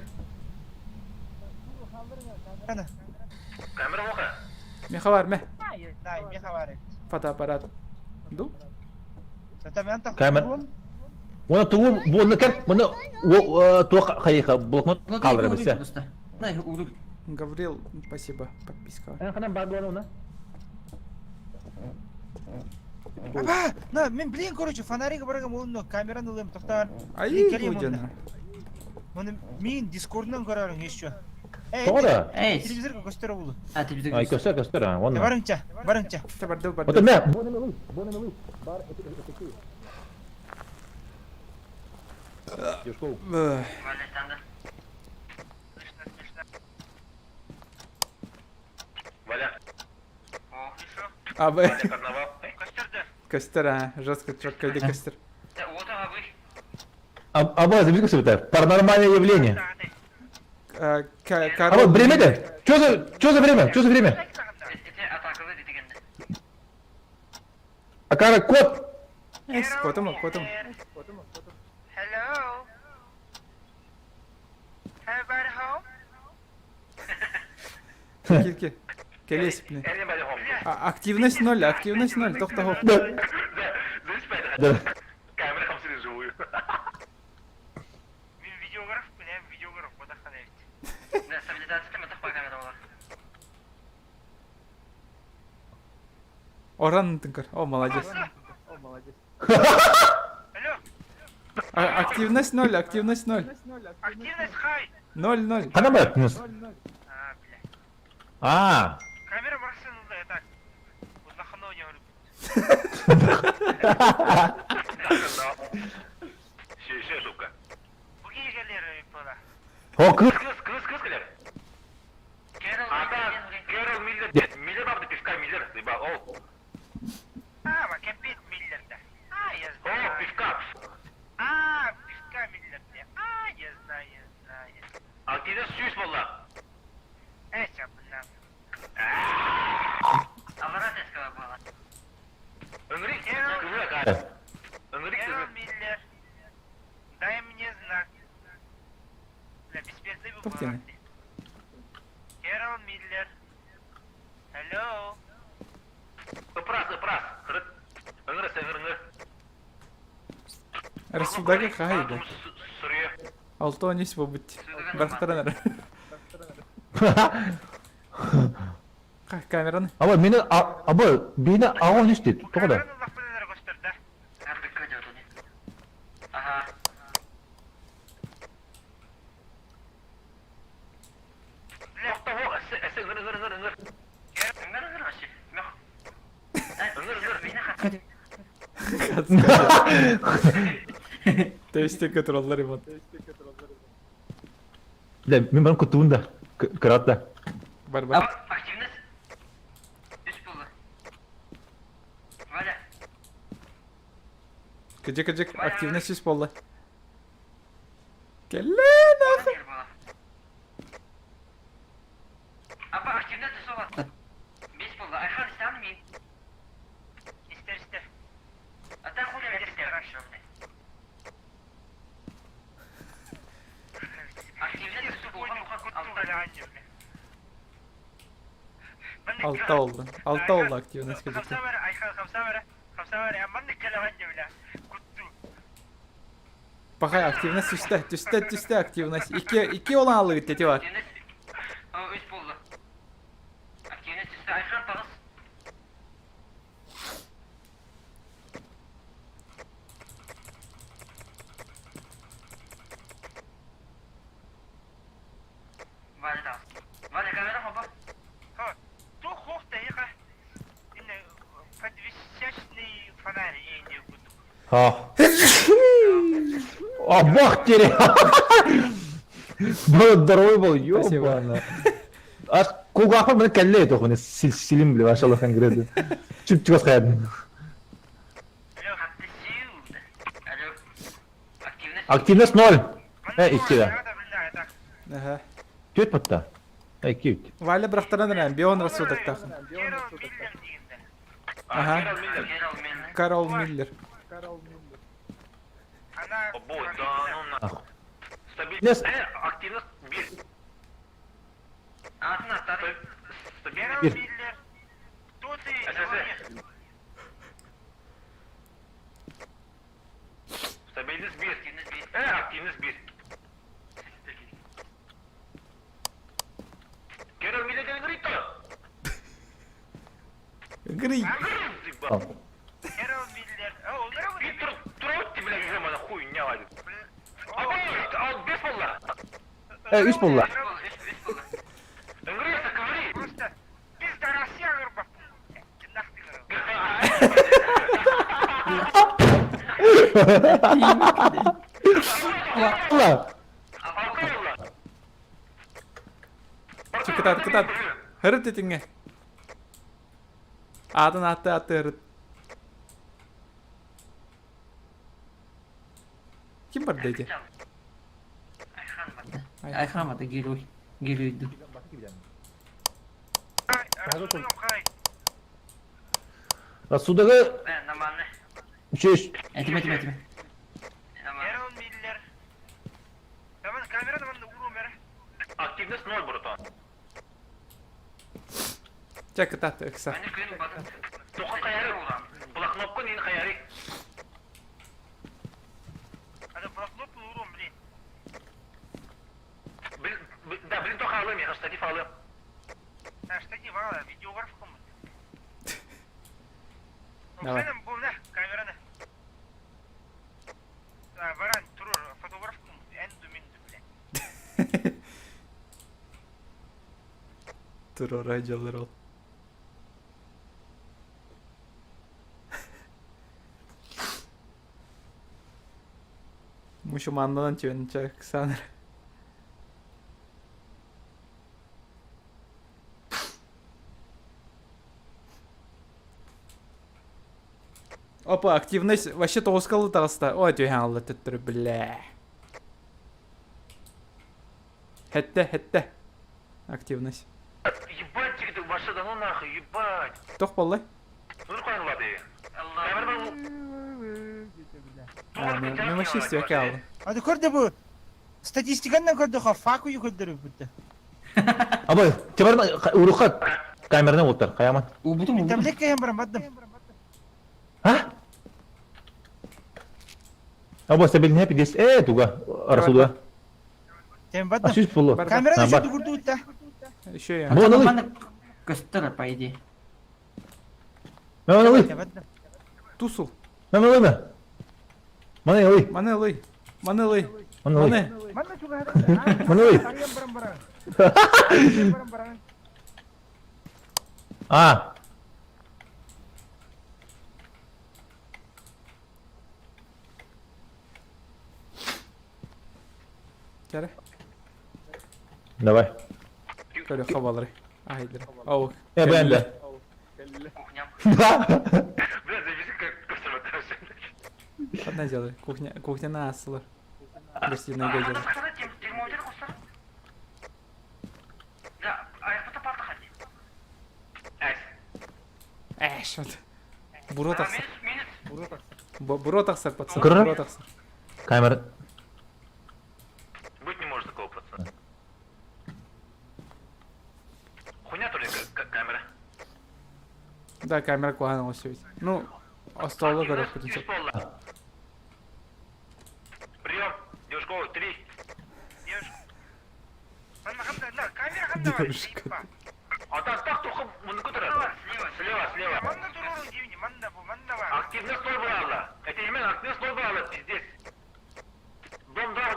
Ана. Камера оха. Меха бар ме? Най, меха бар. Фотоаппарат. Ду? Сата мен та. Камера. Оны тугу буны кер, мұны туа хайха блокнот қалдыра бесе. На, уру. Гаврил, спасибо, подписка. Қанан бар буаны оны? Аба, на, мен блин, короче, фонарик баргам оны камераны ылым токтар. Ай, Келем гудяна. Оны мен дискорднан көрөрүң еще. Тоғда. Эй. Телевизорга көстөрө булу. А, телевизор. Ай, көстер, көстер, оны. Барыңча, барыңча. Барды, Вот барды. мә. Девушка. Эх, Валя станда. Валя. О, А, б, Валя карнавал. костер, а, жестко чоккайды костер. Да, вот ага вы. Аба, заметил себе это? Паранормальное явление. А, А Карл... вот время это? Чё за, чё за время? Чё за время? Это атакалы дегенде. Акара, кот! Эс, котым, котым. Hello. Everybody home? Кел, кел. Келес, блин. Anybody home? А, активность ноль, активность ноль, тоқта хоп. Да. Да, здесь Да. Камера хамсыры живую. Мен видеограф, мен видеограф, бодакан эбит. Да, стабилизация метах по камера была. Оран тыңкыр. О, молодец. Алло, А, активность ноль, активность ноль. активность хай. Ноль, ноль. Қана бар? Минус. А, бля. А. Камера барсын ылда, так. Бодакан ойнап Все, все, шутка. Буги егерлер бола. О, кыз. Кыз, кыз, кыз келер. Кэрол, Ата, Кэрол Миллер, Миллер барды пивка Миллер, либо, о, А, ва кепит Миллерде. А, я о, знаю. пивка. А, пивка Миллерде. А, я знаю, я знаю. Активность сүйіс болла. Эча, бля. Аварат эскала была. Өңірік, Кэрол- кызы ака. Өңірік, Кэрол кызы. Миллер. Дай мне знак. Бля, беспечный был. Тоқтайын. Кэрол Миллер. Hello. Ыпырас, ыпырас. Қырыт. Өңіріс, өңір, өңір. Рассудага қай, бля. Сүрге. Алты он ес бобыт. Барақтаран Камераны. Аба, мені, аба, мені ағон не істейді? Тоғда. Камераны лақпандар көстөрдө. Арбекка делать они. Ага. Тоқта, о, әсі, әсі, өңір, өңір, өңір, өңір. Өңір, өңір вообще. Мех. Өңір, өңір. Тесте контроллар ремонт. Бля, мен барым күтуін да. Кырат да. Бар, бар. Активность. Үс болды. Валя. Кыжы, кыжы, активность үс болды. Келе, нахуй. Валя была. Апа, активность үс болады. Бес болды. Айхан, истан ми? Истер, истер. Ата хуля мен истер. Алта oldu. Алта oldu активность кэдьикки. Пахай активность түстэ, түстэ, түстэ активность. Икки, икки olan алыгыт тети бар. Үс болды. Активность түстэ. Айхан тағыс. Валя тағыс. Валя камера хопа. А. Абах тере. Был здоровый был, ёбана. Аж кулгаахпар маны кэллэ этэ силим бile ваша улахан кирэди. Чүп-чугас хайадын. Активность ноль. Э, икки да. Ага. Түөрт батта. Э, икки Валя бырахтаран эрэн, бион рассудоктаахын. Ага. Карл Миллер. Активность. Активность бир. Бир. Стабильность бир. Э, активность бир. Керол Миллер деген грито. Грей. Туруп бля жемана хуйня вадит. Ал бес болла. Э, үс болла. Ыҥырыса говори. Болла. Кытат, кытат. Хырыт этиңе. Атын атты атты хырыт. Ким бар деди? Айхан бата герой. Геройду. Рассудогы үчүш. Этиме, этиме, этиме. Активность ноль, братан. Чэ кытат ыкса. Тоха хаяры. Блокнотку нин хаяры. Да, блин, тоха алым, я штатив алым. Давай. Турора дьаллар ол. Мусульманнан түөн Александр. Опа, активность вообще тоҕускалы таҕыста. Ой, түһэн алла төттөрү, бля. Хэтте, хэтте. Активность. Ебать, ты вообще да ну нахуй, ебать. Тох боллай? Ну қойыңлады. Мен вообще истиэкэ алла. Hadi көрдө бу. Статистиканнан көрдө ха факую көрдөрүп бүтті. Абай, тебар уруха камераны оттар, хаяман. Убутум, убутум. Таблетка ем барам бардым. А? Абай, стабильный пидес. Э, туга, рассуда. Тем А бардым. сүз болу. Бар, бар. Камерада А, бар. şu күрдү үтті. Еще я. Бу аны Манна көстөр, по идее. Мен аны ылый. Бардым. Тусул. Мен ылый ма? Маны ылый. Маны ылый. Маны ылый. Маны ылый. Маны. Манна чуга. Маны ылый. Арыям барам барам. Барам барам. А. Кәрі. Давай. Көрі хабалары. Айдыр. Ау. Э, бэнде. Бля, зависи, как косметолог. Одна делай. Кухня, кухня на асылар. Гостиная делай. Эш, вот. Буро тахсар. Буро тахсар, пацан. Кыры? Буро тахсар. Камера. Быть не может такого, пацан. Хуйня только камера. Да, камера куһаҕан оҥостубут. Ну, остуолга көрүөхпүтүн сөп. Прием. Девушка, три. Девушка. Атастах тухы мунуку турар. Слева, слева. Активность ноль брала. Это именно активность ноль брала, пиздец. Дом 2 вот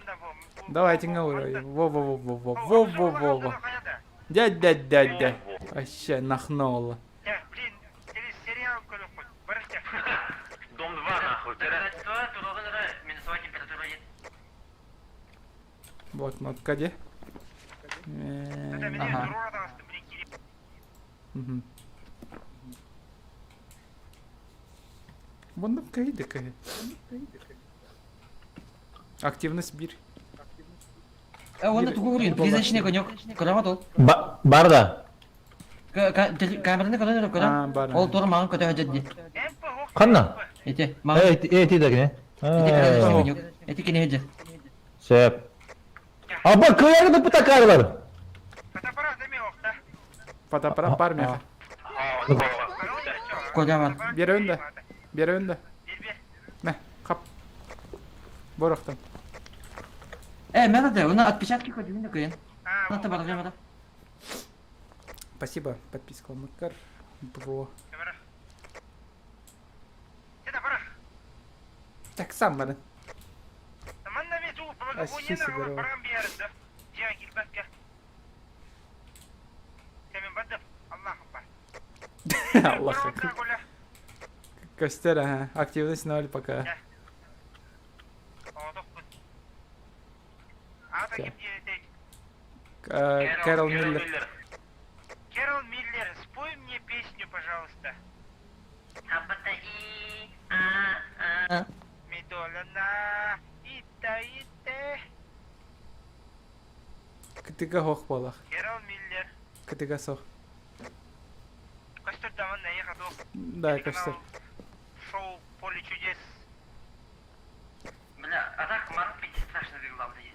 так бу. Давайте говорю. Во-во-во-во-во-во-во-во. Дядь, дядь, дядь, дядь. Вообще нахнуло. Дом 2 нахуй. Минусовая температура есть. Блокнотка где? Ага. Мгм. Бұнда кайда кай. Активность бир. Оны тугу көрүн, призрачный огонек. Көрөҕө ол. Бар да. Камераны көрөн А, көрөн. бар. Ол тура маған көтө хөдө ди. Ханна? Эти, маған. Э, эти да кини. Эти призрачный огонек. Эти кини хөдө. Сөп. Аба кыяры да пытакар бар. Фотоаппарат бар меха. Коля бар. Бер önde. Бер önde. Мә, қап. Борохтан. Э, мен да, оны отпечатки көрдүм да көйен. Ната бар да. Спасибо, подписка Макар. Бро. Так сам бары. Аллах. Костер, ага. Активность ноль пока. Кэрол Миллер. Кэрол Миллер, спой мне песню, пожалуйста. Медолана, ита ите. Кытыга хох болах. Кэрол Миллер. Кытыга сох. Костер даман наехал. Да, костер. Шоу Поле чудес. Бля, а так Марк пиздец страшно выглядит.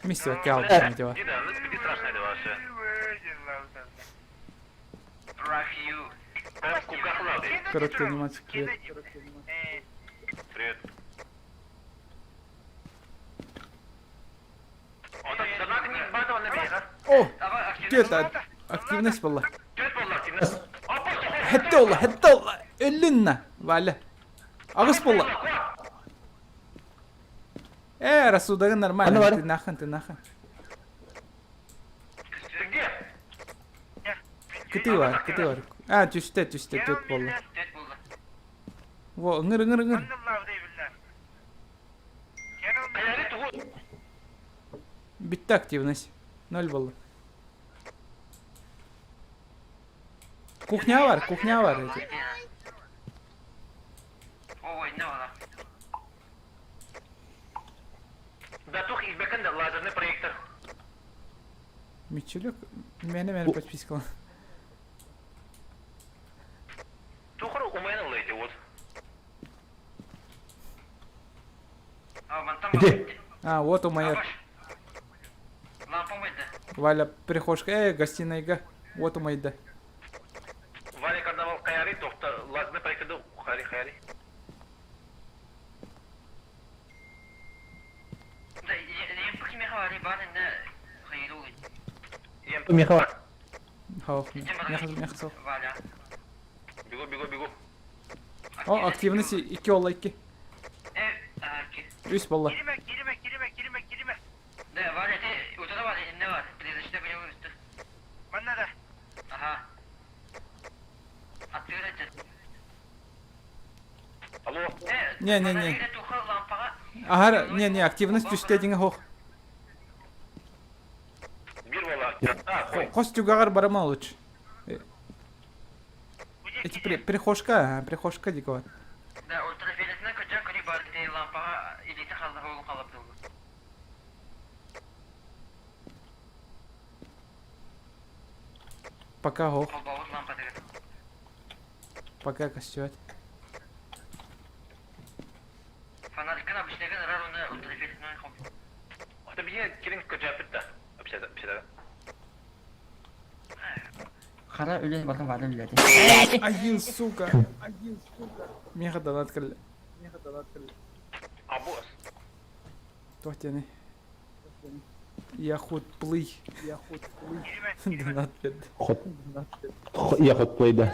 Миссия кал дела. Да, ну пиздец страшно это вообще. Рахью. Короткая анимация. Привет. Привет. О! Где-то активность была. Хэтте олла, хэтте олла. Өллүнна. Валя. Ағыс болла. Э, рассудагы нормально. Ты нахын, ты нахын. Кыты бар, кыты бар. А, түсте, түсте, төт болла. Во, ыңыр, ыңыр, ыңыр. Битті активность. Ноль болды. Кухня бар, кухня бар. Ой, не было. Да тух избекенде лазерный проектор. Мичелек, мені мені подписка. Тухар у меня лети вот. Где? А, вот у моя. Валя, прихожка, гостиная, вот у моей да. Валя карнавал каяри, тохта лазерный проектор хари хари. Михаил. Михаил. Бегу, бегу, бегу. О, активность 2 олла 2. 3 болла. Кириме, кириме, кириме, кириме, кириме. Да, Валя, ты, у тебя Валя, не var. Призрачный огонек üstü. Манна да. Ага. Attı Алло. Не, не, не. Ага, не, не, активность түсте деңе хох. Бир болла. Хос тюгагар барама лучше. Эти прихожка, прихожка дикого. Да, ультрафиолетine көчө көри бар ди лампага илити халда оğlu калып дулу. Пока хох. Холбоғуз лампа деген. Пока костюет. Фонарикын обычныйгын рар оны ультрафиолетine хол. Это бие кирин көчө битте. Общада, общада. Валя үлэ батын Валя үлэлээтэ. Айыы, сука. Миэхэ донат кэллэ. Абос. Туох диэний? Я ход плый. Донат берді. Ход. Я ход плей, да.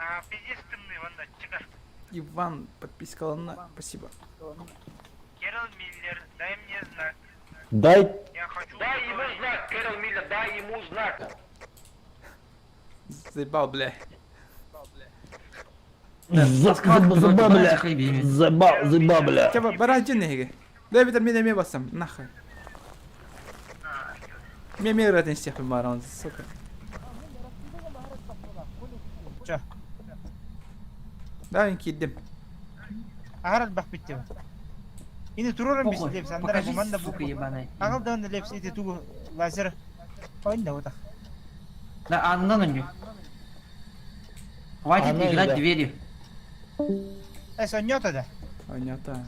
А, пиздец тымныы манна чыгар. Иван, подпискаланна. Спасибо. Кэрол Миллер, дай мне знак. Дай Я хочу... Дай ему знак, Кэрол Миллер, дай ему знак. Заебал, бля. Заба, бля. Заба, заба, бля. Чаба, бараджин неге. Дай битер мен эме басам, нахуй. Мен мен ратын истехпин баран, сука. Ча. Да, мен киддим. Аһар элбэх бүттэ. Ини туруоран бис Похуй, Лепс, андара покажи, бу манна бу. сука ебаная. Аҕал даҕаны Лепс ити тугу лазер ойна утах. Да, Анна на нее. Хватит Анна, играть да. двери. Э, сонньото да. Понятно.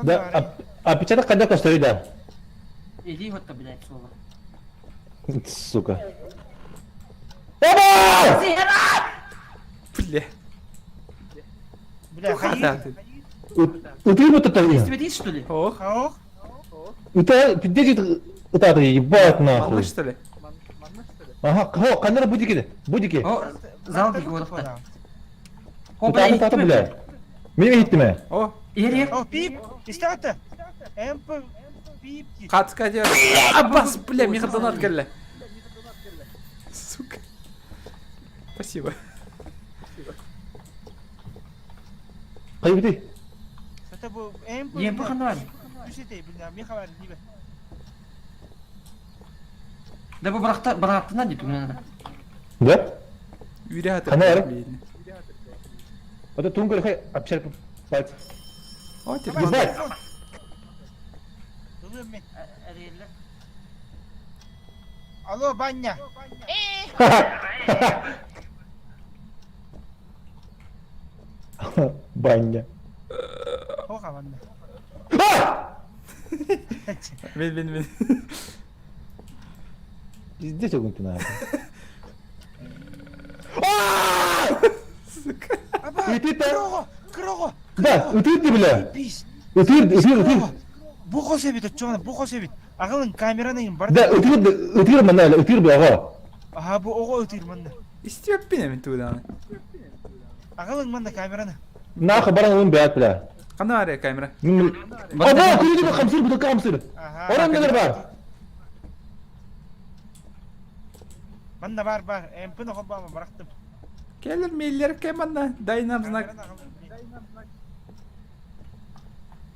Да, опечаток когда костори, да. Иди вот-то, блядь, слово. Сука. Оба! Бля. Бля, Хата ты. Утри вот это я. Ты что ли? Ох. Ох. Это пиздец, это ебать нахуй. Манна что ли? Ага, хо, канара будики, будики. О, зал городта. О, Бля, бля, бля. Мени иттиме. О, Ери. О, пип, истата. МП, пип. хатка дер. Аббас, бля, меха донат кэллэ. Сука. Спасибо. Кайбыты. Это бу МП. ЕМП ханар. Түсете, бля, меха бар, нибе. Да бу бракта браттына дип мен. Да? Үйрә хатыр. Хана эр? Это тунгар хай общар пальц. О, телефон. Ебать. Алло, баня. Баня. Хоха, баня. Мен, мен, мен. Пиздец, огонь ты нахуй. Сука. Итите. Крого! Да, ытыр бля. Пис. Ытыр, ытыр, ытыр. Бу хос эбит, оччоҕуна бу хос эбит. Аҕалыҥ камераны иһин бар. Да, ытыр, ытыр манна, ытыр бля, ага. Аха, бу оҕо ытыыр манна. Истиэппин эмин тууданы. Аҕалыҥ манна камераны. Нахуй баран ылын бэт бля. Хана ария камера? Аба, күрүдү хамсыр, бутылка хамсыр. Аха. Оран нелер бар? Манна бар бар. МП-ны холбаама барахтым. Келер миллер кеманна. Дай нам знак. Камераны аҕалыҥ.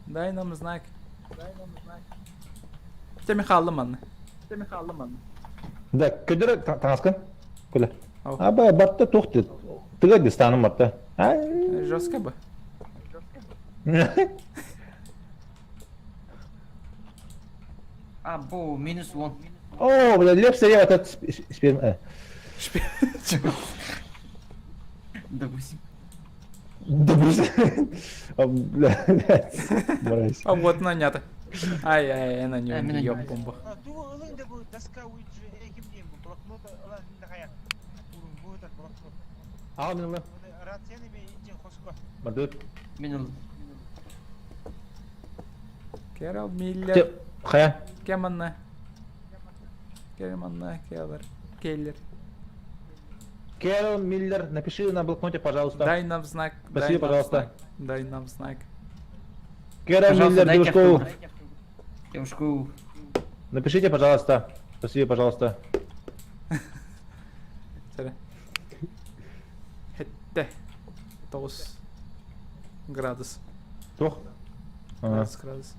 Дай нам знак. Теме халлым манна. Да, көдөрө таңаскын. Күле. Ау. Аба, батта тохты. Тыга дистаным батта. Жестко бы. А, бу минус 10. О, бля, лепс я этот сперм. Допустим. Да брось. А, бля, блядь. Мразь. А вот нанята. Ай, ай, ай, на Э, нем меня ёб не бомба. Тугу ылыҥ да бу доска уйджи ким диэн бу блокнот ылан хая. Урун бу так блокнот. А, мен ла. Рацияны мен ичин хоско. Мардыт. Мен Керал Миллер. Хая. Кеманна. Кеманна, Келлер. Келлер. Кэрол Миллер, напиши на блокноте, пожалуйста. Дай нам знак. Спасибо, дай нам пожалуйста. знак, Дай нам знак. Кэрол Пожалуйста, Миллер, дайте девушку. автограф. Девушку. Напишите, пожалуйста. Спасибо, пожалуйста. Сэрэ. Хетте. Тоус. Градус. Тох. Ага. Градус, градус.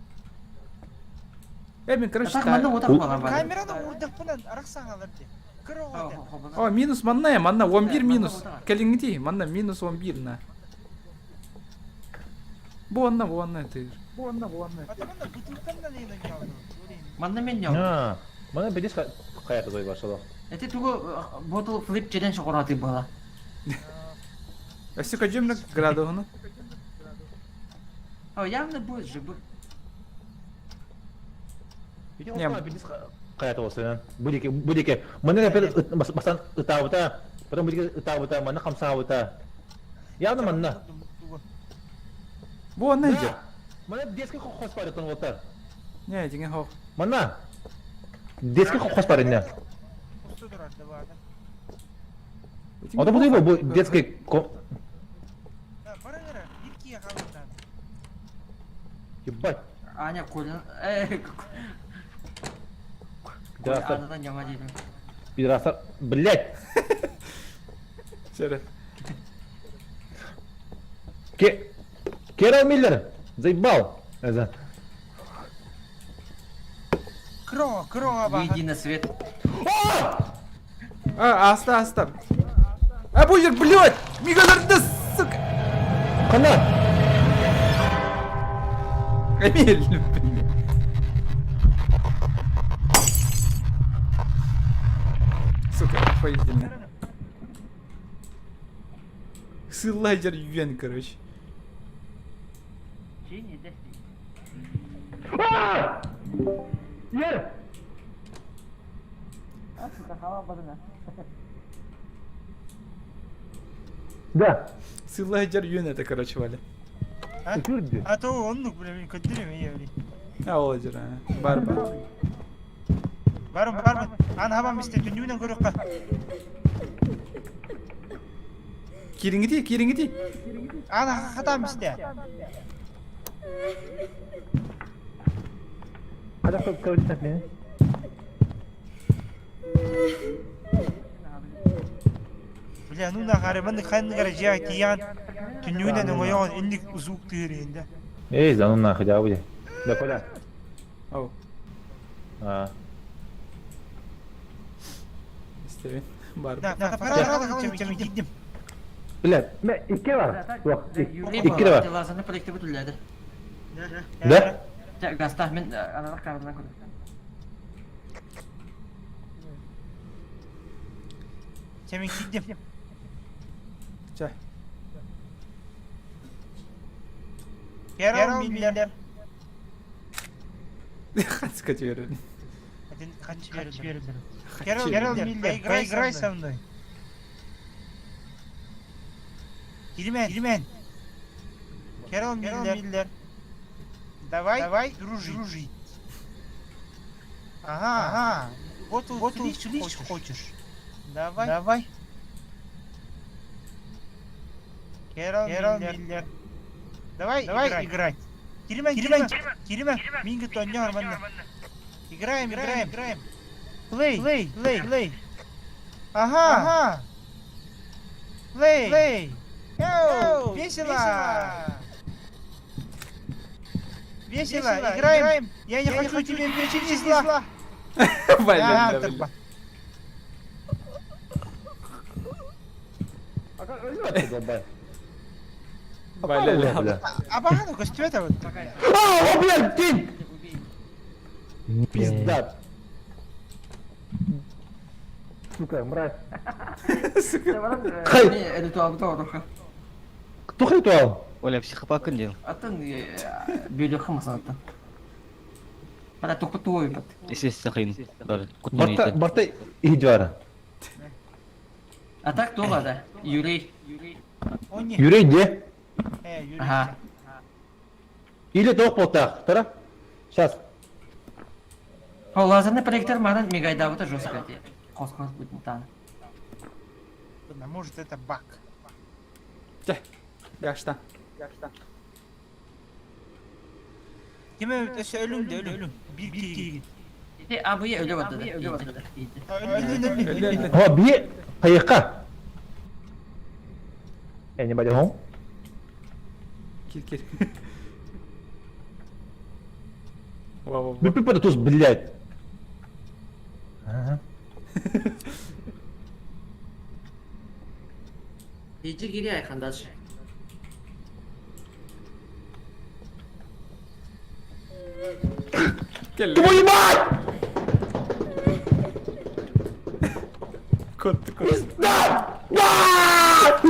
Э, мен, короче, Так, та- манна вот так буолар бар. Камераны уурдахпынан арахсаҥалар дии. Кыр оҕо этэ. О, минус манна, манна, 11 Э, манна минус. вот так. Кэлиҥҥитий, манна минус 11 на. Бу онна, бу онна ты. Ата манна бутылканнан иһин онньообутум. Манна мен ял. А, мана бедес хая кызой башала. Эти тугу ботл флип челлендж оҕораты буола. Өссө көдьүмнүк градуһуну. О, явно будет же бы. Не. Бедес Хайата болсуйан. Бу диэки, бу диэки. Манна опять бастан ытаабыта, потом бу диэки ытаабыта, манна хамсаабыта. Явно манна. Бу онно иһдьэр. Манна детский хос бар ытан уоттар. Не, дьиҥэ хоох. Манна. Детский хос бар инне. Ото бу бу детский Ебать. Аня, Коля... Эй, Коля, Анадан яңа деймін. Пидорастар, блядь! Сері. Ке... Керол Миллер! Заебал! Это... Кро, кро, Выйди на свет. А, аста, аста. А, бу блядь! Мигаларды, сука! Хана! Эмиль, блядь. Сука, охуительно. Сылайдер юен, короче. Ер! Да. Сылайдер юен это, короче, Валя. А? А то оннук, бля, мен көттүрүм ие, бля. А, ол жер, а. Бар, бар. Барым, барым. Аны хабам исте, түннүгүнэн көрүөххэ. Кириңити, кириңити. Аны хатам исте. Хада кабинет мени. Бля, ну нахары, маны ханны гара жиа тиян. Түннүгүнэн оҥойоҕун инник звук тыырыында. Эй, за ну нахуй, да, будет. Да, Коля. Ау, А. истебин. Бар. Да, фотоаппарат чем киддим. Бля, ме, икки бар. Yok, икки бар. Лазерный проектор бүтүлләде. Да? Гаста, мен аналар камерадан көрдüm. Чем киддим. Чай. Керол Миллер. Хацка теперь. Один хач берилдер. Керол Миллер, поиграй со мной. Кирмен, Кирмен. Керол Миллер. Давай, давай дружить. дружить. Ага, ага. Вот, вот лишь хочешь. Давай, давай. Керол, Керол Миллер. Давай, давай играть. Кирмен, Кирмен, Кирмен. Минги тоньор манна. Играем, играем, играем. Play, play, play, play. Ага, ага. Play, play. Go, весело. Весело, играем. Я не хочу тебе причинить зла. Валя, бля, бля. Валя, бля. А бағана көстүбөт вот. А, о, блядь, тень! Пизда. Сука, мразь. Сука. Хай. Ритуал торуха. Кто ритуал? Оля, психопат дел. Атын бөлө хамасанта. Бара токутуой бат. Естественно, Барта, барта иһдьвара. А так то да. Юрий. Юрий где? Э, Юрий. Ага. Или тоқ болтақ, тара? Сейчас. О, лазерный проектор манан мегайда вот жестко. Кос-кос будет тан. Ладно, Может это баг. Гашта. Киме өсө өлүм де өлүм. Бир киги. Те абы өлө барды. Өлө барды. Өлүм өлүм. О, бие, хайыққа. Anybody home? Кир, кир. Во, во, во. Бүппү туз, блядь. Ага. Иди гири айхан дальше. Кел. Твою мать! Кот, кот. Да! Да!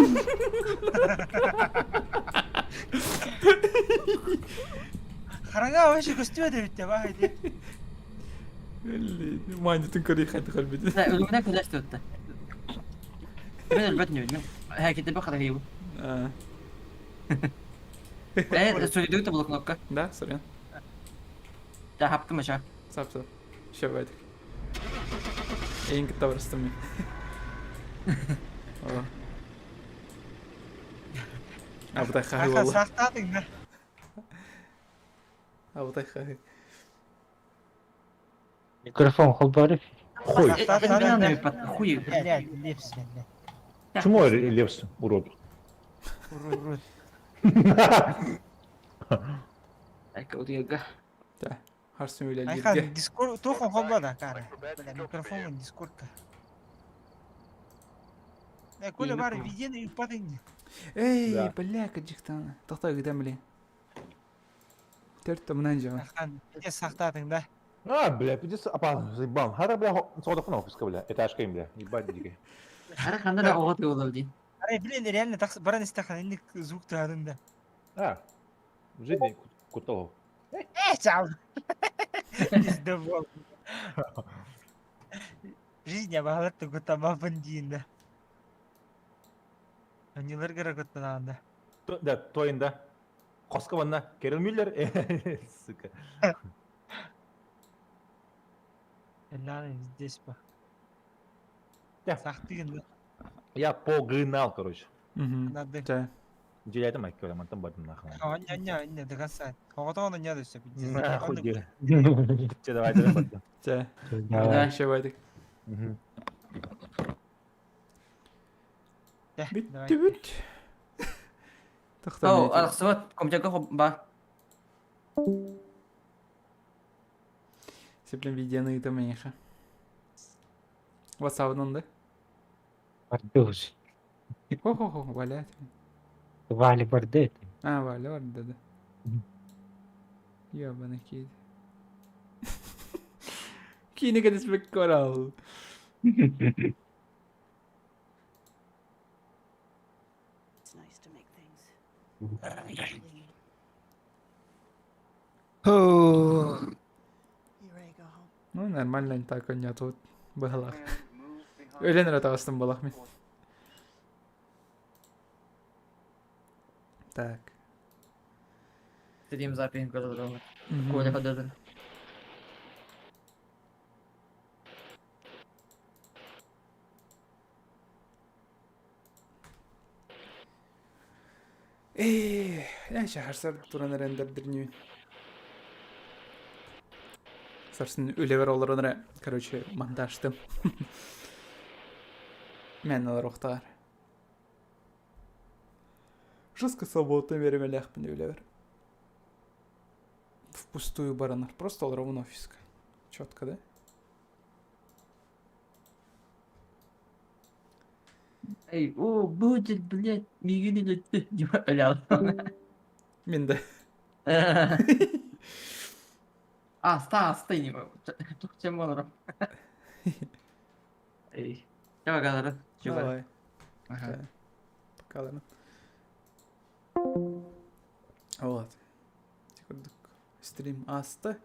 Харага вообще көстүбөт эбит де баа. Маанньытын көрүй хайдах өлбүтүн. Да, өлүгүнэн күлэс тутта. Мен өлбөт нүбүн. Мен хакетебе харахыйбын. Э, суруйдук да блокнотка. Да, сорян. Да, хаптым аша. Сап сап. Еще байтик. Эйин кытта барыстым мен. О. Абытай хаһы Аха буолла. сахтаатыҥ да. Абытай хаһы. Микрофон холбоору. Хуй. Хуй. Блядь, лепс, блядь. Чему Лепс, урод? Урод. Да. Харсын үлэлииргэ. Айхан, дискорд, туох холбоо да, кара. Бля, микрофон дискордка. Э, Коля бар, видеоны ыппатыҥ. Эй, Да. бля, кыдьыктаана. Тохтоо ыгытан блин. Төрт томунан дьома. Айхан, видео сахтаатыҥ да. А, бля, пиздец, апа, заебал. Хара, бля, содохну офиска, бля, этажка им, бля, ебать дикий. Ара ханна да оҕо тыылар дии. Арай, блин, реально так баран истэххин инник звук тыаһатын да. А, в жизни кутал. Э, чал. Пиздобол. Жизнь абаһалар тугутамаппын диин да. Аньыылар гыра куттанаҕын да. Да, тойын да. Хоска ванна, Кэрил Мюллер, сука. Эллааны здесь по. Да. Сахтыгын да. Я погнал, короче. Мгм. Надо. Чэ. Дьиэлээтим майка, бля, мантан бардым нахуй. Анья, анья, анья, до конца. Оҕотоҕун анья да сөп. Нахуй деле. Че, давай, давай, бардым. Чэ. Давай. Еще байтик. Мгм. Давай. Бүттү бүт. Тохтоо. О, арахсыбат, компьютерга ба. Сеплен видеоны ыытам эйиэхэ. WhatsApp-ынан да? Бардыус. Хо-хо-хо, валять. Вали барды. А, Валя барда да. Мгм. Ебаный киит. Киинэ кэтэспэккэ корал. It's nice to make things clean. You ready to go home? Ну, нормально не так он тут быһалаах. Өлөн эрэ таҕыстым буолах мин. Так. Стрим запись көрдөрөмүн. Мгм. Коля көрдөрдүн. Эй, я шахарсар туран рендердирнүүн. Сарсын үлэбэр олорон эрэ, короче, монтажтым. Мен олоруохтаар. Жестко свободно беремелээхпин үлэбэр. Впустую баранар. Просто олоробун офиска. Четко, да? Эй, о, будет, блядь, мигин илетти. Дима өлөөл. Мин да. Аста, аста не Чем олорор. Эй. Чаба калары. Чуба. Давай. Ага. Пока, ладно. Вот. Курдук стрим ааста.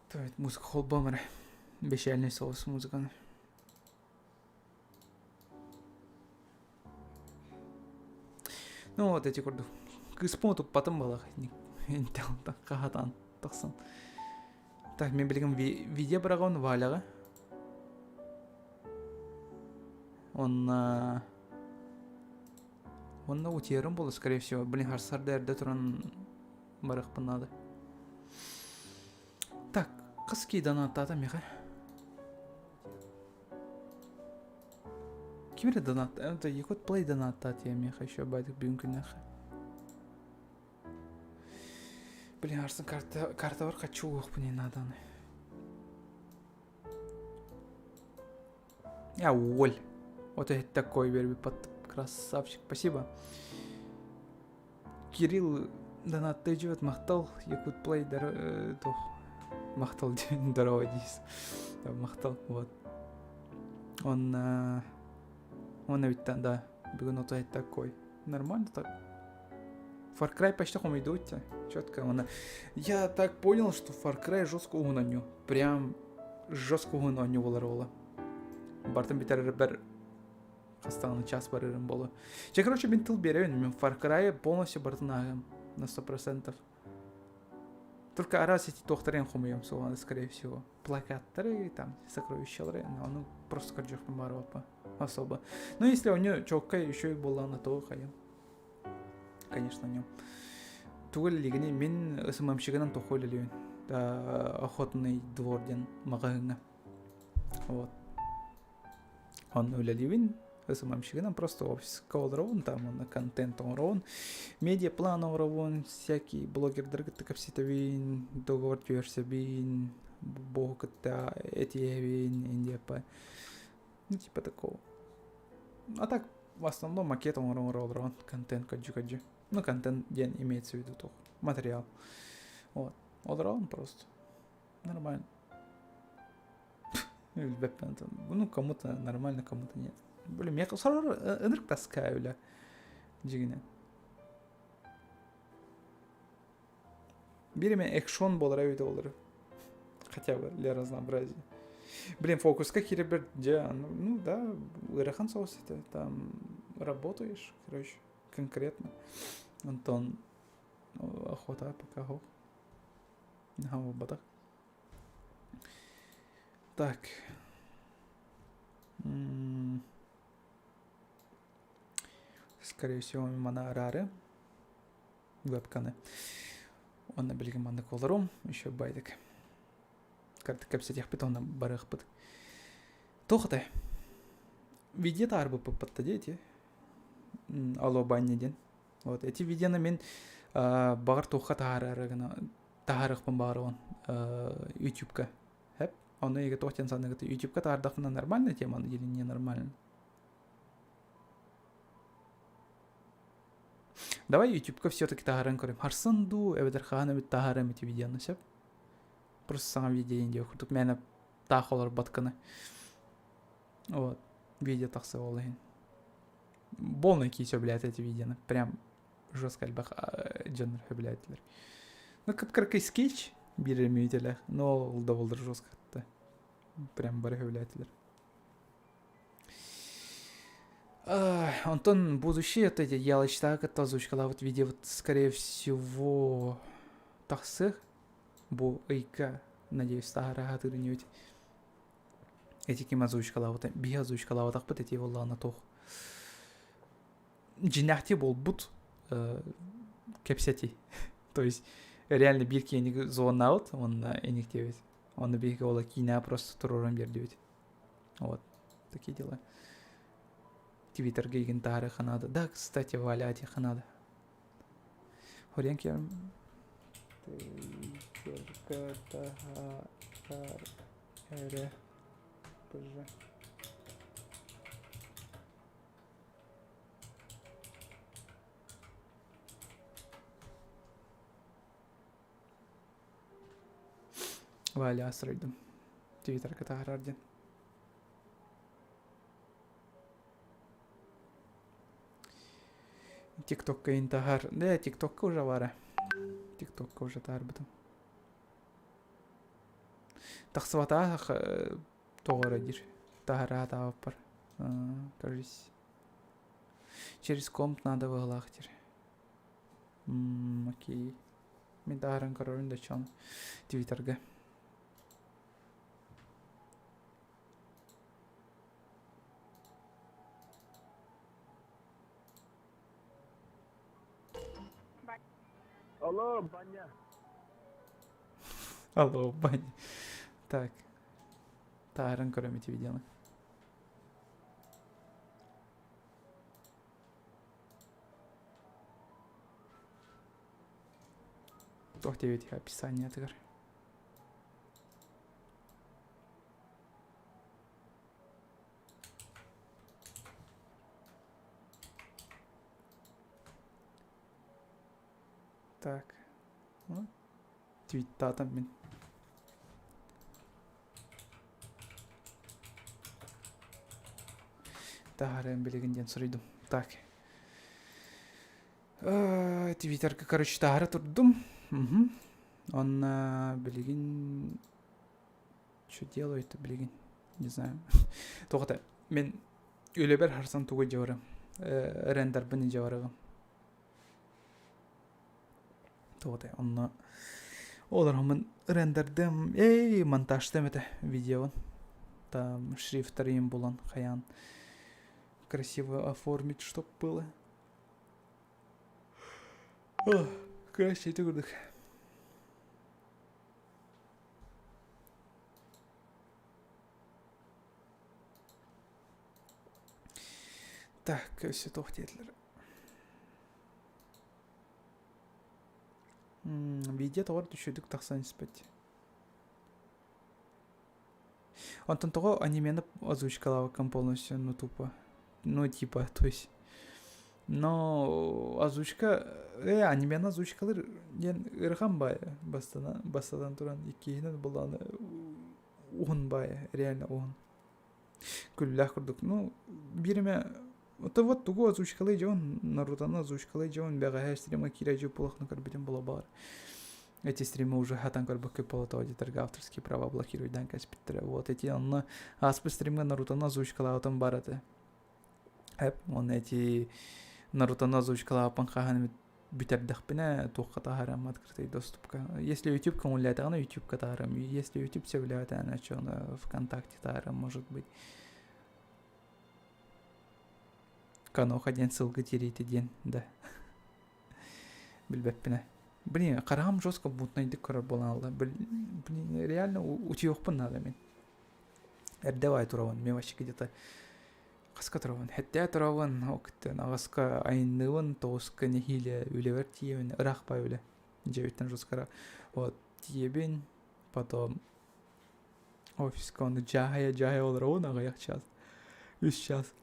То музыка холбом эрэ. Бешээлнэй соҕус музыканы. Ну вот эти курдук. Кыыспын утуппатым балах. Интелтан хахатан тахсан. Так, мен билигин видео быраҕабын Валяҕа. Онна... Онна утуйарым буолуо, скорее всего. Блин, харсарда эрдэ туран барыахпын наада. Так, хас киһи донаттаата миэхэ? Ким эрэ донат... Это Якут Плей донаттаат миэхэ еще байтык бүгүн күннэххэ. Блин, арсын карта, картабар хочу уохпун нааданы. Я Оль. Вот это такой верби красавчик. Спасибо. Кирилл донат живет махтал Якут Плей дар туох махтал здорово дис махтал вот он он ведь да бүгүн ото такой нормально так. Far Cry почти хомойдуйте. Четко она. Я так понял, что Far Cry жестко угонаню. Прям жестко угонаню болар Бартын битер бер хастааны час барырым болу. Че, короче, мен тыл беребин. Мен Far Cry полностью бартын агым. На 100%. Только раз эти тохтарен хомуем, скорее всего. Плакаттары, там, сокровищалары, но ну, просто көрдөхпүн баар особо. Но если у нее четко еще и была на то хайым. Конечно, нем. Тугу илигини мин СММщигынан тоху үлэлиибин. Охотный двор диэн маҕаһыыҥҥа. Вот. Онно үлэлиибин. СММщигынан просто офиска олоробун, там онно контент оҥоробун, медиаплан оҥоробун, всякий блогердары кытта кэпсэтэбин, договор түһэрсэбин, буоһу кытта этиэбин, индиапа. Ну, типа такого. А так, в основном макет оҥоро олорон, контент кадьы-кадьы. Ну, контент диэн имеется в виду туох, материал. Вот. Олорон просто. Нормально. Ну, кому-то нормально, кому-то нет. Блин, я сорор ынырык таскаю үлэ дьиҥинэн. Биир эмэ экшон буолара эбитэ буолар. Хотя бы для разнообразия. Блин, фокуска киирэрбэр дьэ, ну да, ыарахан соҕус этэ. Там работаешь, короче, конкретно. Антон охота пока хоп. Буолбатах. Так. Скорее всего, мана араары вебканы. Онно билигин маннык олорум, еще байдык. Кэпсэтиэхпит онно барыахпыт. Туох этэй? Видео таарбыппыт дети. Алло, банни диэн. Вот эти видеоны мин баҕар туохха таһаарары гына таһаарыахпын баҕарабын ютубка. Хэп. Ону эгэ туох диэн саныгыт ютубка таһаардахпына нормальная тема или ненормально? Давай ютубка все-таки таһааран көрөм. Харсан дуу, эбэтэр хаһан эбит таһаарам ити видеоны сөп. Просто саҥа видео диэн курдук мээнэ таах олорбот гына. Вот. Видео тахса ол иһин. Полный киһи сөбүлээтэ эти видеоны. Прям жестко элбэх дьоннор сөбүлээтилэр. Ну, кып-кыракый скетч биир мүнүүтэлээх, но ол да буоллар жестко Прям бары сөбүлээтилэр. Онтон будущее это ялочтаах кытта озвучкалаабыт видео вот скорее всего тахсыах бу ыйга надеюсь таһара сатыыр Эти ким озвучкалаабыта биһи озвучкалаабатахпыт эти буоллаҕына туох дьиҥнээхтии буолбут кэпсэтии то есть реально биир киһини звоннаабыт уонна иниктиэбит онно биһиги ола киинэҕэ просто туруоран биэрдибит вот такие дела твиттергэ игин таһаарыахха наада да кстати Валя этиэххэ наада Хорен кем Твиттерга таһаар эрэ пж Валя суруйдум. Твиттерга таһаарар диэн. Тиктокка интаһар. Да, тиктокка уже бара. Тиктокка уже таһарбытым. Тахсыбатаах тоҕо эрэ диир. Таһара таабаппар. Кажись. Через комп надо быһылаах диир. Окей. Мин таһаран көрөрүн да чон Твиттерга. Алло, баня. Алло, баня. Так. Таһааран көрөм ити видеоны. Туох диэбит описаниетыгар. Так. Ну, твиттаатым мин. Таһаарыам билигин диэн суруйдум. Так. Твиттерга, короче, таһара турдум. Угу. Онно билигин что делаю-то билигин? Не знаю. Тоҕо мен үлэбэр харсан тугу дьабарым. Рендербин дьабарыгым. Тоҕо онно олорхомун рендердым. Эй, монтажтым это видео. Там шрифтарым булан хаян красиво оформить, чтоб было. Короче, ити курдук. Так, өссө туох диэтилэр? Видео тоҕо үчүгдүк тахсан испэт. Онтон тоҕо анимены озвучкалаабаккын полностью, ну тупо. Ну типа, то есть. Но озвучка, анимены озвучкалар диэн ыарахан баайа бастана, бастатан туран иккиһинэн буллаҕына уһун баайа, реально уһун. Күллээх курдук. Ну, биир эмэ Это вот тугу озвучкалыы дьон, Нарутоны озвучкалыы дьон, бэҕэһээ стримҥа киирэ дьиэ буолахна көрбүтүм була баар. Эти стримы уже хатан көрбөккө болото аудиторга авторские права блокируйдан кэспиттэрэ. Вот эти онно ааспыт стримҥа Нарутоны озвучкалаабытым бар этэ. Эп, он эти Нарутоны озвучкалаабыппын хаһан эмит бүтэрдэхпинэ туохха таһаарам открытый доступка. Если YouTube көҥүллээтэҕинэ YouTube-ка таһаарам. Если YouTube сөбүлээбэтэҕинэ чону ВКонтакте таһаарам, может быть. Каноха диэн сылгы тириитэ диэн да билбэппинэ. Блин, хараҕым жестко мутнайдык көрөр буолан ылла. Блин, реально утуйуохпун наада мин. Эрдэ баай турабын, мен вообще где-то хаска турабын, хэттээ турабын, октен аҕыска айынныыбын, тоҕуска нэһиилэ үлэбэр тиийэбин, ыраах баай үлэ. Дьиэбиттэн жестко вот тиийэбин, потом Офиска ону дьааһайа-дьааһайа олоробун аҕыйах чаас. Үс чаас.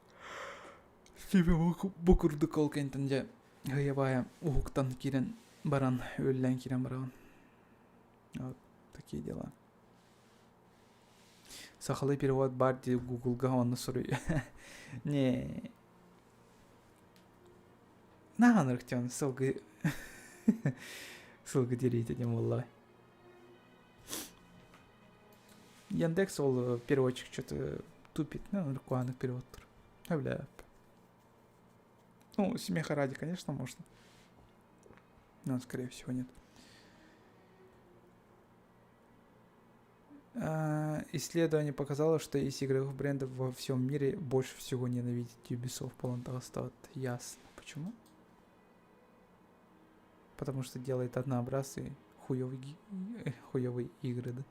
Типа бу курдук ол кэнниттэн дьэ ыйа-баайа уһуктан киирэн баран, үллэн киирэн барабын. Вот такие дела. Сахалыы перевод баар дии гуглга онно суруй. Не. Наһаа ынырык сылгы сылгы тириитэ диэн буоллаҕай. Яндекс ол переводчик что-то тупит, ну, рукваных переводтар. А, бля. Ну, смеха ради, конечно, можно. Но, скорее всего, нет. Исследование показало, что из игровых брендов во всем мире больше всего ненавидит Ubisoft Полантагастат. Ясно. Почему? Потому что делает однообразные хуёвые, хуёвые игры, да?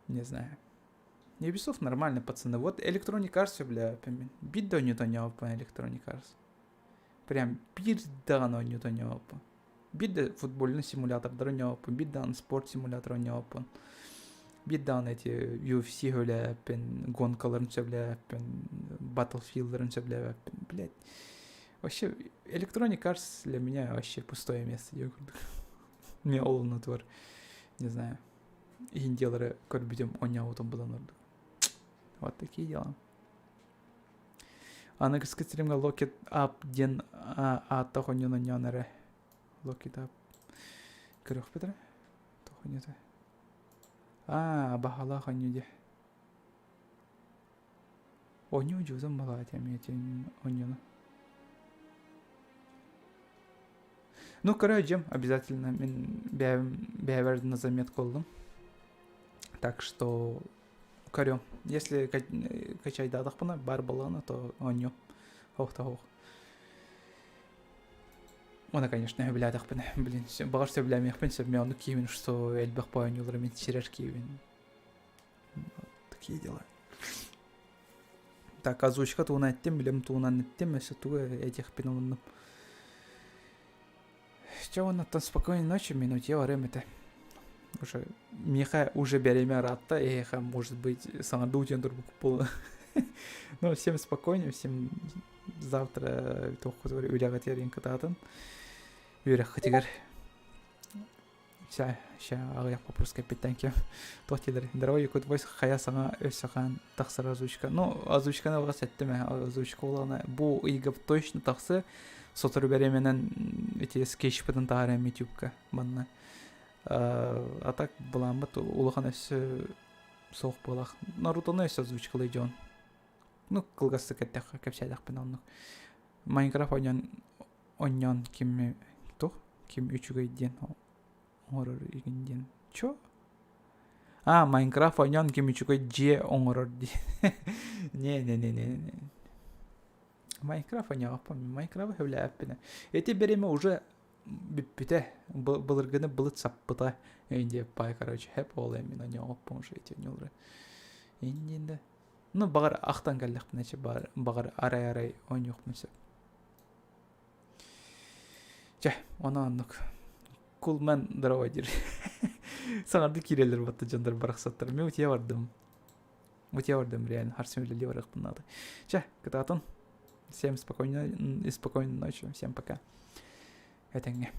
Не знаю. Ubisoft нормально, пацаны. Вот Electronic Arts, бля, биир да оонньуута Electronic Arts. Прям биир даҕаны оонньуута Биир да футбольный симулятордары оонньообуппун, биир даҕаны спорт симулятор оонньообуппун. Биир даҕаны эти UFC сөбүлээбэппин, гонкаларын сөбүлээбэппин, Battlefield'ларын сөбүлээбэппин. Блядь. Вообще, Electronic Arts для меня вообще пустое место диэн курдук. Мне ол оннотугар, не знаю, иһин көрбүтүм оонньообутум буолан ордук. Вот такие дела. Аныгыскы стримҥа Lock It Up диэн ааттаах оонньууну оонньоон эрэ. Lock It Up. Көрүөхпүт эрэ. Туох оонньуута? Аа, баһалаах оонньуу диэ. Оонньуу дьуутун балаат эмиэ оонньууну. Ну, короче, обязательно мин бэйэбэр на заметку ыллым. Так что көрүөм. Если качайдаатахпына, баар буоллаҕына, то оонньуом. Ох да ох. Оны, конечно, сөбүлээтэхпинэ, блин, баҕар сөбүлээмиэхпин сөп, мен оннук киһибин, что элбэх оонньуулары мин сирэр киһибин. Вот такие дела. Так, озвучка тугунан эттим, билим тугунан эттим, өссө тугу этиэхпин умуннум. Чэ, оннуттан спокойной ночи, минут я барыам этэ. Уже миэхэ уже биэримэ ыраатта, эһиэхэ, может быть, саҥардыы утуйан турбут буолуо. Ну, всем спокойно, всем завтра туоххутугар үлэҕитигэр кытаатын. Үөрэххитигэр Ща, ща аҕыйах вопрос кэлбит, thank you. Туох дииллэр? Здорово, Якут Voice хайа саҥа өссө хаан тахсар озвучка. Ну, озвучканы алҕас эттим ээ. Озвучка буоллаҕына бу ыйга точно тахсы. Сотору бэриэмэнэн ити скетчпытын таһаарыам ютубка манна. А так былааммыт улахан өссө суох буолах. Нарутону өссө озвучкалыы дьон. Ну, кылгастык эттэххэ, кэпсээтэхпинэ оннук. Майнкрафт ойнон ойнон ким туох ким үчүгэй диэн оҥорор игин диэн. Чё? А, Майнкрафт ойнон ким үчүгэй дьиэ оҥорор диэн. Не не не не не. Майнкрафт ойноохпун. Майнкрафт сөбүлээбэппин. Ити бириэмэ уже бүппүтэ. Былыргыны былыт саппыта. Индия пай, короче, хэп ол мин ойноохпун уже эти ойнолору. Индия Ну, баҕар ахтан кэллэхпинэ баҕар арай-арай оонньуохпун сөп. Чэ, ону оннук. Кулман здорово диир. Саҥардыы киирэллэр батта дьоннор барахсаттар. Мен утуйа бардым. Утуйа бардым реально. Харсым үлэлии барыахпын наада. Чэ, кытаатын. Всем спокойной, спокойной ночи. Всем пока. Этэҥҥэ.